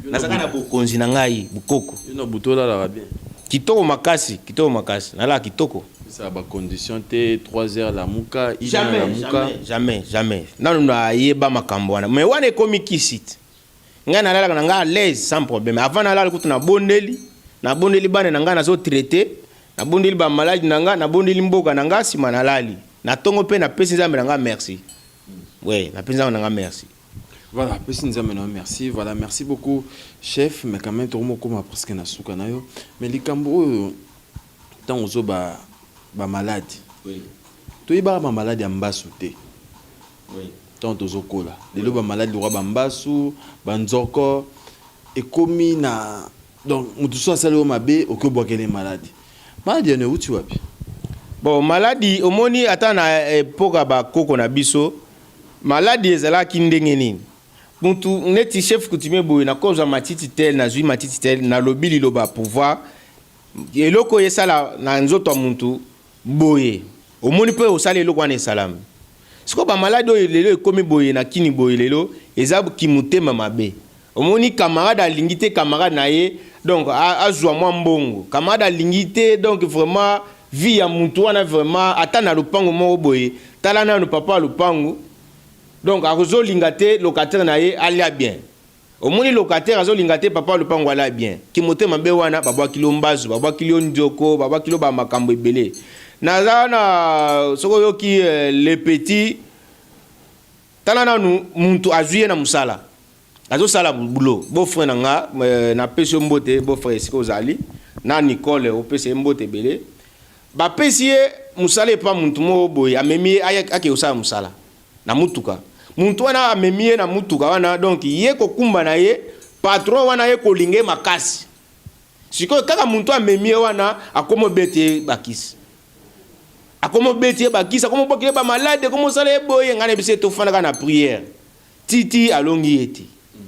Nazaka na bokonzi na ngai, bokoko. Yo na butu olalaka bien? Kitoko makasi, kitoko makasi, nalaka kitoko. Esaka bacondition te, 3 heures lamuka, 1 heure Jamais. lamuka? Jamais, jamais, jamais. Nanu nayeba makambo wana, mais wana ekomi kisi te. Ngai nalalaka na ngai à l'aise, sans problème. Avant nalala kutu, nabondeli, nabondeli bana na ngai nazotraiter, nabondeli bamaladi na ngai, nabondeli mboka na ngai, nsima nalali. Na ntongo mpe napesi Nzambe na ngai merci. We, napesi Nzambe na ngai merci. Voilà, pesi Nzambe na yo merci. Voilà, merci beaucoup, chef. Mais quand même, tokomokoma presque na suka na yo, mais likambo oyo, ntango ozo bamaladi, toyebaka bamaladi ya mbasu te. Ntango tozokola, lelo bamaladi lokwa bambasu, banzoko ekomi na, donc motu so asali oyo mabe, okoki obwakele maladi. Maladi yana euti wapi? Bon, maladi, omoni, ata na epoka bakoko na biso, maladi ezalaki ndenge nini? Mutu neti chef coutumier boye, nakozwa matiti tel, nazwi matiti tel, nalobi liloba pouvoir, eloko oyo esala na nzoto ya mutu boye, omoni mpe osala eloko wana, esalami. Sikoyo bamaladi oyo lelo ekomi boye na kini boye lelo, eza kimotema mabe. Omoni, camarade alingi te camarade na ye, donc azwa mwa mbongo. Camarade alingi te, donc vraiment vie ya mutu wana vraiment, ata na lopango moko boye, tala nanu papa ya lopango, donc akozolinga te locataire na ye alia bien. Omoni, locataire azolinga te papa lopango alia bien. Kimotema mabe wana, babwakili yo mbazu, babwakili yo ndioko, babwakili yo bamakambo ebele. Naza na, soki oyoki le petit, tala nanu, muntu azwi ye na mosala, azosala boulot. Beau-frère na nga, napesi yo mbote, beau-frère, esika ozali na Nicole, opesa ye mbote ebele. Bapesi ye mosala epa muntu moko boye, amemi ye, ake kosala mosala na mutuka. Muntu wana amemi ye na mutuka wana, donc ye kokumba na ye, patron wana ye kolinga ye makasi. Sikoyo kaka muntu amemi ye wana, akómi obeti ye bakisi, akómi obeti ye bakisi, akómi obwakeli ye bamalade, akómi osala ye boye. Ngai nayebisi ye, tofandaka na prière titi, alongi ye te.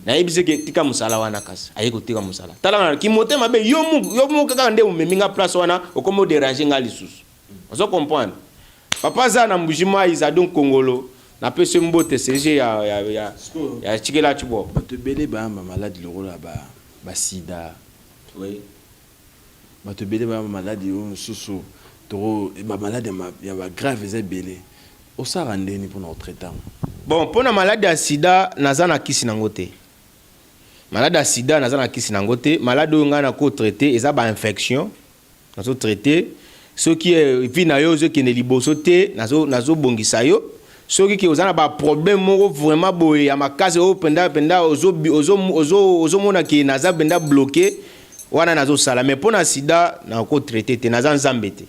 Nayebisi ke tika mosala wana, kasi aye kotika mosala. Tala na kimotema mabe, yo mu kaka nde omemi nga place wana, okomi odéranger nga lisusu. Ozo comprendre? Papa aza na Mbuji Mai, Zadon Kongolo, napesi yo mbote, CG ya Tshikela Tshibo. Bato ebele bayamba maladi lokola basida. Bato ebele bayamba maladi oyo mosusu, bamaladi ya bagrave eza ebele. Osalaka ndeni mpona kotraiter yango? Bon, mpo na maladi ya sida, naza na kisi nango te. Malade ya sida, naza na kisi nango te. Malade oyo ngai nakotraite eza bainfection. Nazotraite soki vie na yo ozokende liboso te, nazobongisa yo. Soki ke oza na baproblème moko vraiment boye ya makasi, oyo mpenza mpenza ozomona ke naza mpenza bloqué wana, nazosala. Mais mpo na sida, nakotraite te, naza Nzambe te,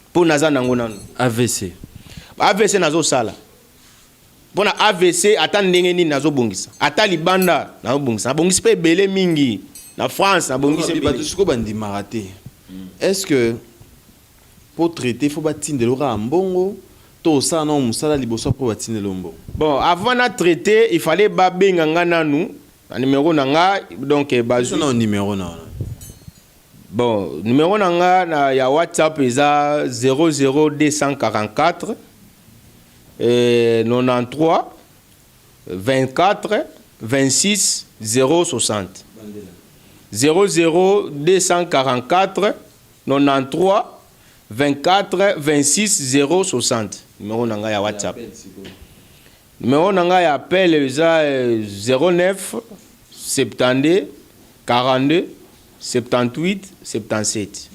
mpo naza nango nanu. AVC? AVC nazosala. Mpo na AVC, ata ndenge nini nazobongisa, ata libanda nazobongisa. Nabongisi mpe ebele mingi na France, nabongisi ebele. Bato sikoyo bandimaka te. Est ce que po traiter, faut batindela kaka mbongo, to osala nao mosala liboso mpo batindela mbongo? Bon, avant na traiter, il fallait babenga nga nanu na numéro na nga. Donc bazwi na numéro na wana. Bon, numéro na nga na ya WhatsApp eza 00244 93 24 26 060. 00244 93 24 26 060, numéro na ngai ya WhatsApp. Numéro na ngai ya appel eza 09 72 42 78 77.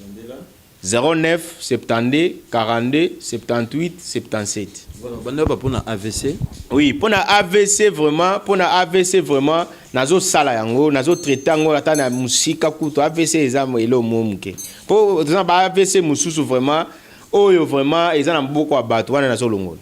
09 72 42 78 77. Voilà, banda ba mpona AVC. Oui, mpona AVC vraiment, mpona AVC vraiment nazosala yango, nazotraite yango ata na mosika kutu. AVC eza eloko mo moke, mpo toza na ba AVC mosusu vraiment oyo vraiment eza na maboko ya bato wana, nazolongola.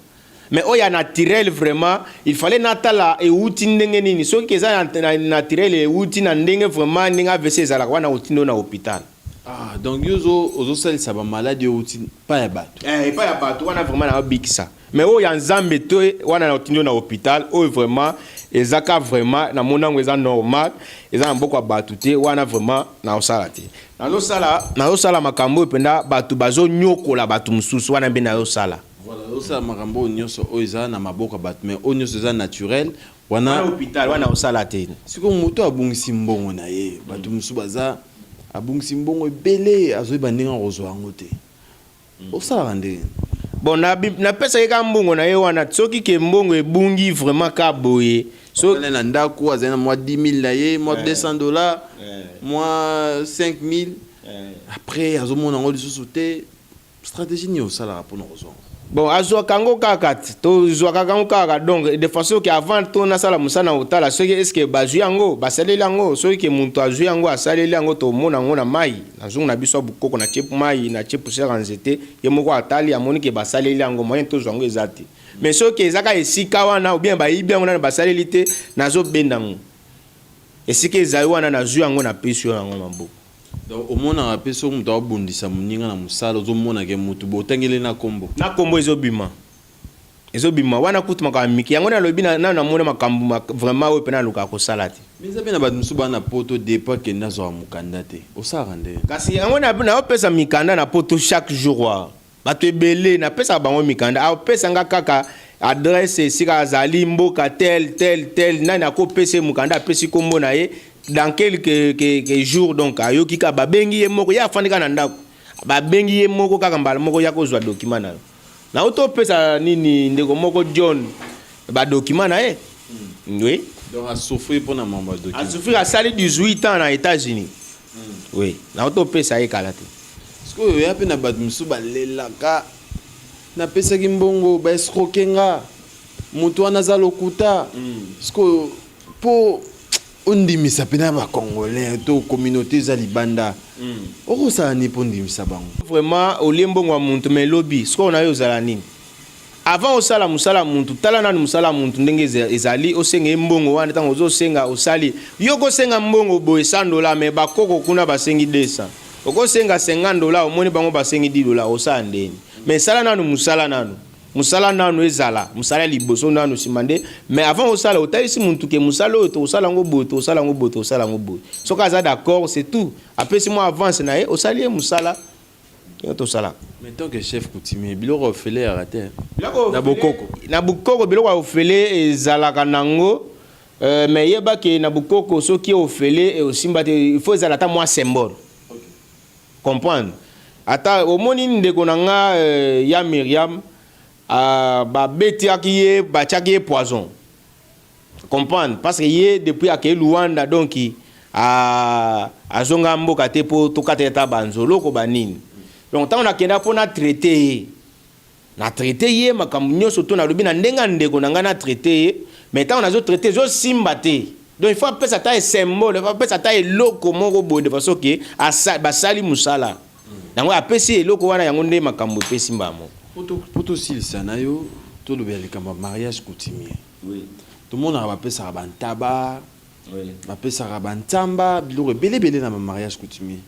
Mais oyo ya naturel, vraiment il fallait natala euti ndenge nini. Soki eza na naturel, euti na ndenge vraiment ndenge AVC ezalaka wana, otindi oyo na hôpital. Ah, donc yo ozosalisa bamaladi oyo euti pa ya bato? Eh, epai ya bato wana vraiment naobikisa. Mais oyo ya Nzambe te, wana otindi oyo na hôpital. Oyo vraiment ezaka vraiment namoni yango eza normal, eza na maboko ya bato te, wana vraiment naosala te. Nazosala makambo oyo mpenza bato bazonyokola bato mosusu, wana mpe nazosala. Voilà, osala makambo oyo nyonso oyo eza na maboko ya bato, mais oyo nyonso eza naturel wana? Wana hôpital, wana osala te. Sikoyo moto abungisi mbongo na ye, bato mosusu baza abungisi mbongo ebele, azoyeba ndenge akozwa yango te, osalaka ndenge? Bon, napesaki kaka mbongo na ye wana. Soki ke mbongo ebungi vraiment ka boye, so na ndako azali na mwa 10 000 na ye, mwa 200 $, mwa 5 000, après azomona yango lisusu te, stratégie nini osalaka mpona kozwa? Bon, azwaka yango kaka te, tozwaka yango kaka. Donc de façon ke avant to nasala mosala na kotala soki est-ce bazwi yango, basaleli yango. Soki ke moto azwi yango, asaleli yango, tomona yango na mai na nzungu na biso ya bokoko, na tie mai, na tie poussière ya nzete. Ye moko atali, amoni ke basaleli yango, moyen tozwa yango eza te. Mais soki ezaka esika wana ou bien bayibi yango nano, basaleli te, nazobenda yango esika ezali wana, nazwi yango, napesi yo yango maboko. Donc omonaka mpe soki moto abundisa moninga na mosala, ozomonake motu botangeli na nkombo? Na nkombo ezobima, ezobima wana kutu makambo mike. Yango nalobi nano namoni makambo vraiment oyo mpe nalukaka kosala te. Mais eza mpe na bato mosusu baa na Poto, depuis akende azwaka mokanda te, osalaka nde? Kasi yango naopesa mikanda na Poto chaque jour wa. Bato ebele napesaka bango mikanda. Apesa nga kaka adresse esika azali, mboka tel tel tel, nani akopesa ye mokanda, apesi nkombo na ye. Dans quelques que jours, donc ayoki kaka babengi ye moko. Ye afandi kaka na ndako, babengi ye moko kaka mbala moko, ya kozwa document na yo. Nauti opesa nini, ndeko moko John, badocument na ye, oui. Donc asouffrir mpona mambo ya document? Asouffrir, asali 18 ans na États-Unis, oui. Nauti opesa ye kala te. Sikoyo oya mpe na bato mosusu balelaka: napesaki mbongo, baescroquer nga, moto wana aza lokuta. Sikoyo mpo ondimisa mpena bacongolais to communauté eza libanda, okosala nini mpo ondimisa bango? Vraiment, olie mbongo ya muntu, mais elobi sikoyo na yo ozala nini? Avant osala mosala ya muntu, tala nanu mosala ya muntu ndenge ezali. Osenga ye mbongo wana, ntango ozosenga, osali yo kosenga mbongo boye 100 $, mais bakoko kuna basengi 200. Okosenga 50 $, omoni bango basengi 10 $, osala ndeni? Mais sala nanu mosala, nanu mosala, nanu ezala mosala ya liboso nanu, nsima nde. Mais avant osala, otalisi muntu ke mosala oyo tokosala yango boye, tokosala yango boye, tokosala yango boye. Soki aza d'accord, c'est tout, apesi mwa avance na ye, osali ye mosala, yo tosalaka. Mais tant que chef coutumier, biloko ya ofele yaka te na bokoko? Na bokoko, biloko ya ofele ezalaka nango, mais yebake na bokoko, soki ofele osimba te, il faut ezala ata mwa symbole, comprendre. Ata omoni ndeko na nga ya Miriam, babetiaki ye, batiaki ye poison, comprendre, parce que ye depuis akei Luanda, donc Azonga mboka te mpo tokata ye ata banzoloko banini. Donc ntango nakenda mpo na traite ye, na traite ye makambo nyonso to nalobi na ndenge ya ndeko na ngai, na traite ye, mais ntango nazotraite, ezosimba te. Donc il faut apesa ata symbole, il faut apesa ata eloko moko boye de façon ke basali mosala yango, apesi eloko wana, yango nde makambo epesi mbamo. Po tosilisa na yo, tolobela likambo ya mariage coutumier. Tomonaka bapesaka bantaba, bapesaka bantsamba, biloko ebele ebele na bamariage coutumier.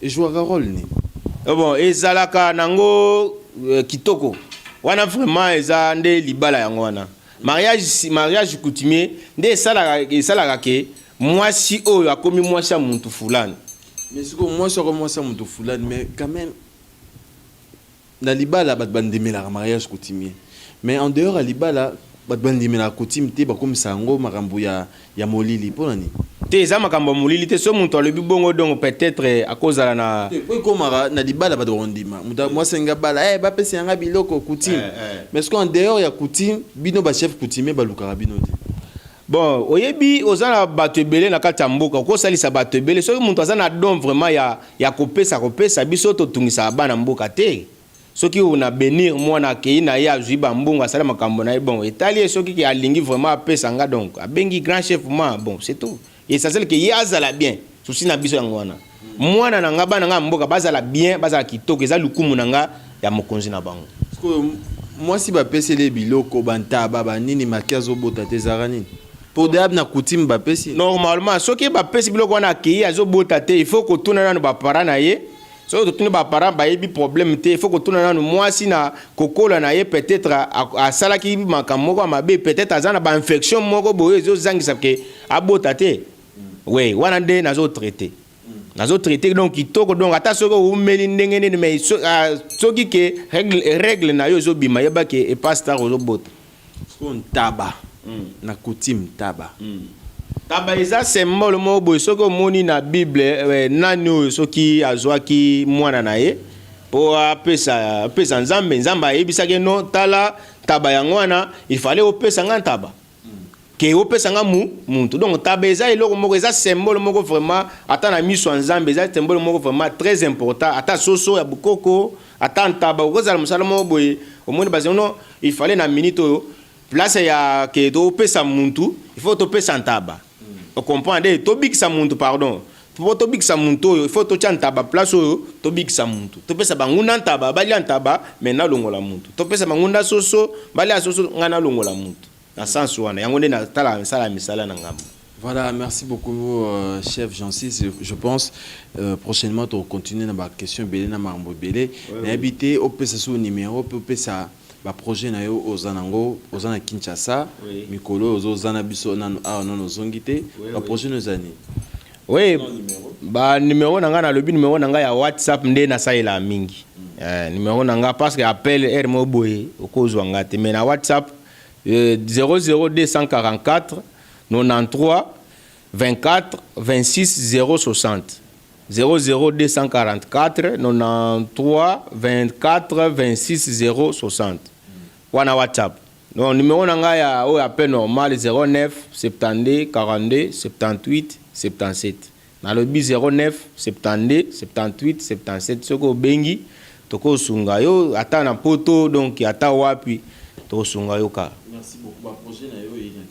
Ejouaka rôle nini? Bon, ezalaka nango kitoko wana. Vraiment eza nde libala yango wana, mariage coutumier nde esalaka ke mwasi oyo akomi mwasi ya muntu fulani. Mais sikoyo mwasi ako mwasi ya moto fulani, mais quand même na libala bato bandemelaka mariage coutumier, mais en dehors ya libala bato bandemelaka coutume te, bakomisa yango makambo ya molili. Mpo na nini? Te, eza makambo ya molili te. So moto alobi bongo, donc peut-être akozala na Te, po ekomaka na libala bato bakondima moto mwasi alingi abala, bapesa yanga biloko coutume. Mais sikoyo en dehors ya coutume, bino bachef coutumier balukaka bino te. Bon, oyebi, oza na bato ebele na kati ya mboka, okosalisa bato ebele. Soki moto aza na don vraiment ya kopesa biso, totungisaka bana mboka te. Soki na bénir mwana, akei na ye, azwi bambongo, asala makambo na ye, bon, etali ye. Soki ke alingi vraiment apesa nga, donc abengi grand chef ma, bon, c'est tout. Essentiel ke ye azala bien. Souci na biso yango wana. Mwana na nga, bana nga ya mboka bazala bien, bazala kitoko, eza lukumu na nga ya mokonzi na bango. Sikoyo mwasi bapeseli biloko, bantaba, banini, maki azobota te, ezalaka nini? Po deya na coutume bapesi. Normalement soki bapesi biloko wana, akei, azobota te, il faut kotuna nanu baparent na ye. Soki totuni baparent, bayebi problème te. Il faut kotuna nanu mwasi na kokola na ye, peut-être asalaki makambo moko ya mabe, peut-être aza na bainfection moko boye ezozangisa ke abota te. We wana nde nazotraite, nazotraite donc kitoko. Donc ata soki oumeli ndenge nini, mais soki ke règle na yo ezobima, yeba ke epa star ozobota. Sikoyo ntaba, na coutume ntaba? Taba eza symbole moko boye. Soki omoni na Bible, nani oyo soki azwaki mwana na ye mpo apesa Nzambe, Nzambe ayebisaki no: tala ntaba yango wana, il fallait opesa nga ntaba ke opesa nga mu muntu. Donc taba eza eloko moko, eza symbole moko vraiment, ata na miso ya Nzambe eza symbole moko vraiment très important. Ata soso ya bokoko, ata ntaba, okozala mosala moko boye, omoni bazali no, il fallait na minute oyo, place ya ke topesa muntu, il faut topesa ntaba. Ocomprendre? Tobikisa muntu, pardon, po tobikisa muntu oyo, il faut totya ntaba place oyo, tobikisa muntu. Topesa banguna ntaba, balia ntaba, mais nalongola muntu. Topesa banguna soso, balia soso, ngai nalongola muntu. Na sens wana yango nde natala misala misala na ngambo. Voilà, merci beaucoup, chef Jean-Sis. Je pense prochainement, tu continuer dans la question belé na mambo belé. Na habité au pesa sous numéro, pe pesa ba projet na yo oza nango, oza na Kinshasa, mikolo ozo oza na biso nanu awa nanu ozongi te. Ba projet no ezani? Oui, ba numéro na ngai, nalobi numéro na ngai ya WhatsApp nde nasalela mingi. Numéro na ngai, parce que appel heure moko boye okozwa nga te, mais na WhatsApp, 00244 93 24 26 060, 00244 93 24 26 060, wana WhatsApp. Donc numéro na ngai ya oyo appel normal, 09 72 42 78 77. Nalobi 09 72 78 77. Soki obengi, tokosunga yo ata na Poto, donc ata wapi, tokosunga yo kaka. Merci beaucoup. Ba projet na yo eyaki?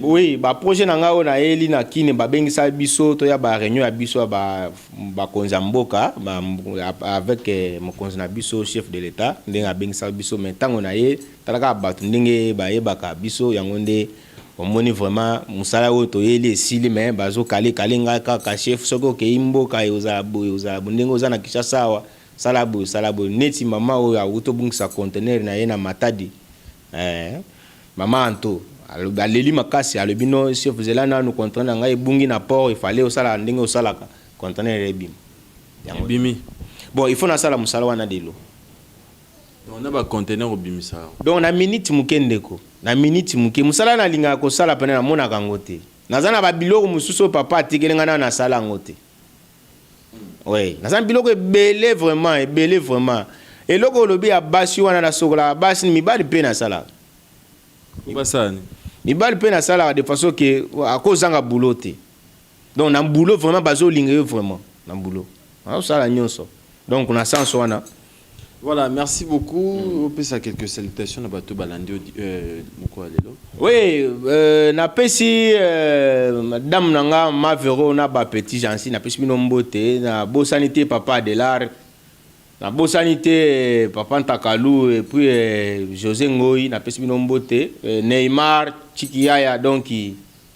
Oui, baprojet na ngai oyo nayeli na Kini, babengisa biso toya baréunion ya biso ya bakonzi ya mboka avec mokonzi na biso chef de l'État, ndenge abengisa biso. Mais ntango na ye, tala kaka bato ndenge bayebaka biso, yango nde omoni vraiment mosala oyo toyeli esili, mais bazokalekale ngai kaka: chef, soki okei mboka, ozala boye, ozala boye, ndenge oza na Kinshasa awa, sala boye, sala boye. Neti mama oyo awuti obungisa conteneur na ye na Matadi, mama Anto aleli makasi, alobi: no chef, zela nanu, conteneur na ngai ebungi na port, ifale osala ndenge osalaka, conteneur ebima. Yango Ebimi? Bon, il faut nasala mosala wana lelo. Donc na baconteneur obimisa? Donc na minute moke, ndeko, na minute moke, mosala nalingaka kosala pene, namonaka yango te. Naza na babiloko mosusu oyo papa atikeli ngai, nano nasala yango te. Oui, naza na biloko ebele, vraiment ebele, vraiment. Eloko olobi ya basi wana, nasokolaka basi, mibali mpe nasalaka. Basala nini? Mibali mpe nasalaka de façon ke akozanga boulot te. Donc na boulot vraiment, bazolinga ye vraiment na boulot, azosala nyonso. Donc na sens wana. Voilà, merci beaucoup. Opesa quelques salutations na bato balandi moko ya lelo. Oui, napesi madame na nga Mavero na bapetit Jansi, napesi bino mbote. Nabosani te papa Adelar, nabosani te papa Ntakalu et puis José Ngoi, napesi bino mbote, Neymar Chikiyaya. Donc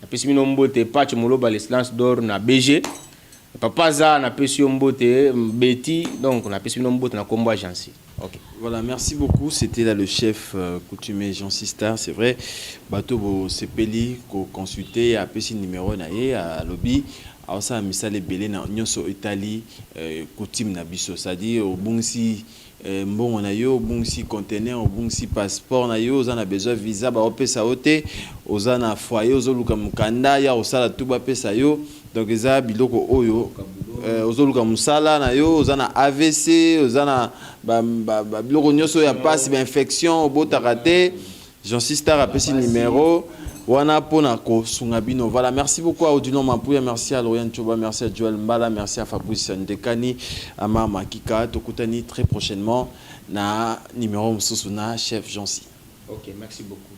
napesi bino mbote, Patch Moloba, l'Excellence d'or na BG, papa za, napesi yo mbote, Beti. Donc napesi bino mbote na kombo ya Jansi. Ok. Voilà, merci beaucoup. C'était là le chef coutumier Jean Star. C'est vrai, bato bosepeli ko consulter, apesi numéro na ye, alobi aosala misala ebele na nyonso etali coutume na biso, c'est-à-dire obungisi mbongo na yo, obungisi conteneur, obungisi passeport na yo, oza na besoin visa, baopesa yo te, oza na foyer, ozoluka mokanda ya kosala tu, bapesa yo. Donc eza biloko oyo ozoluka mosala na yo, oza na AVC, oza na biloko nyonso ya pasi, bainfection, obotaka te, Jean Star apesi numéro wana mpona kosunga bino. Voilà, merci beaucoup à Odilon Mampuya, merci à Lorian Choba, merci à Joël Mbala, merci à Fabrice Ndekani, Amar Makika. Tokutani très prochainement na numéro mosusu na chef Jean. Ok, merci beaucoup.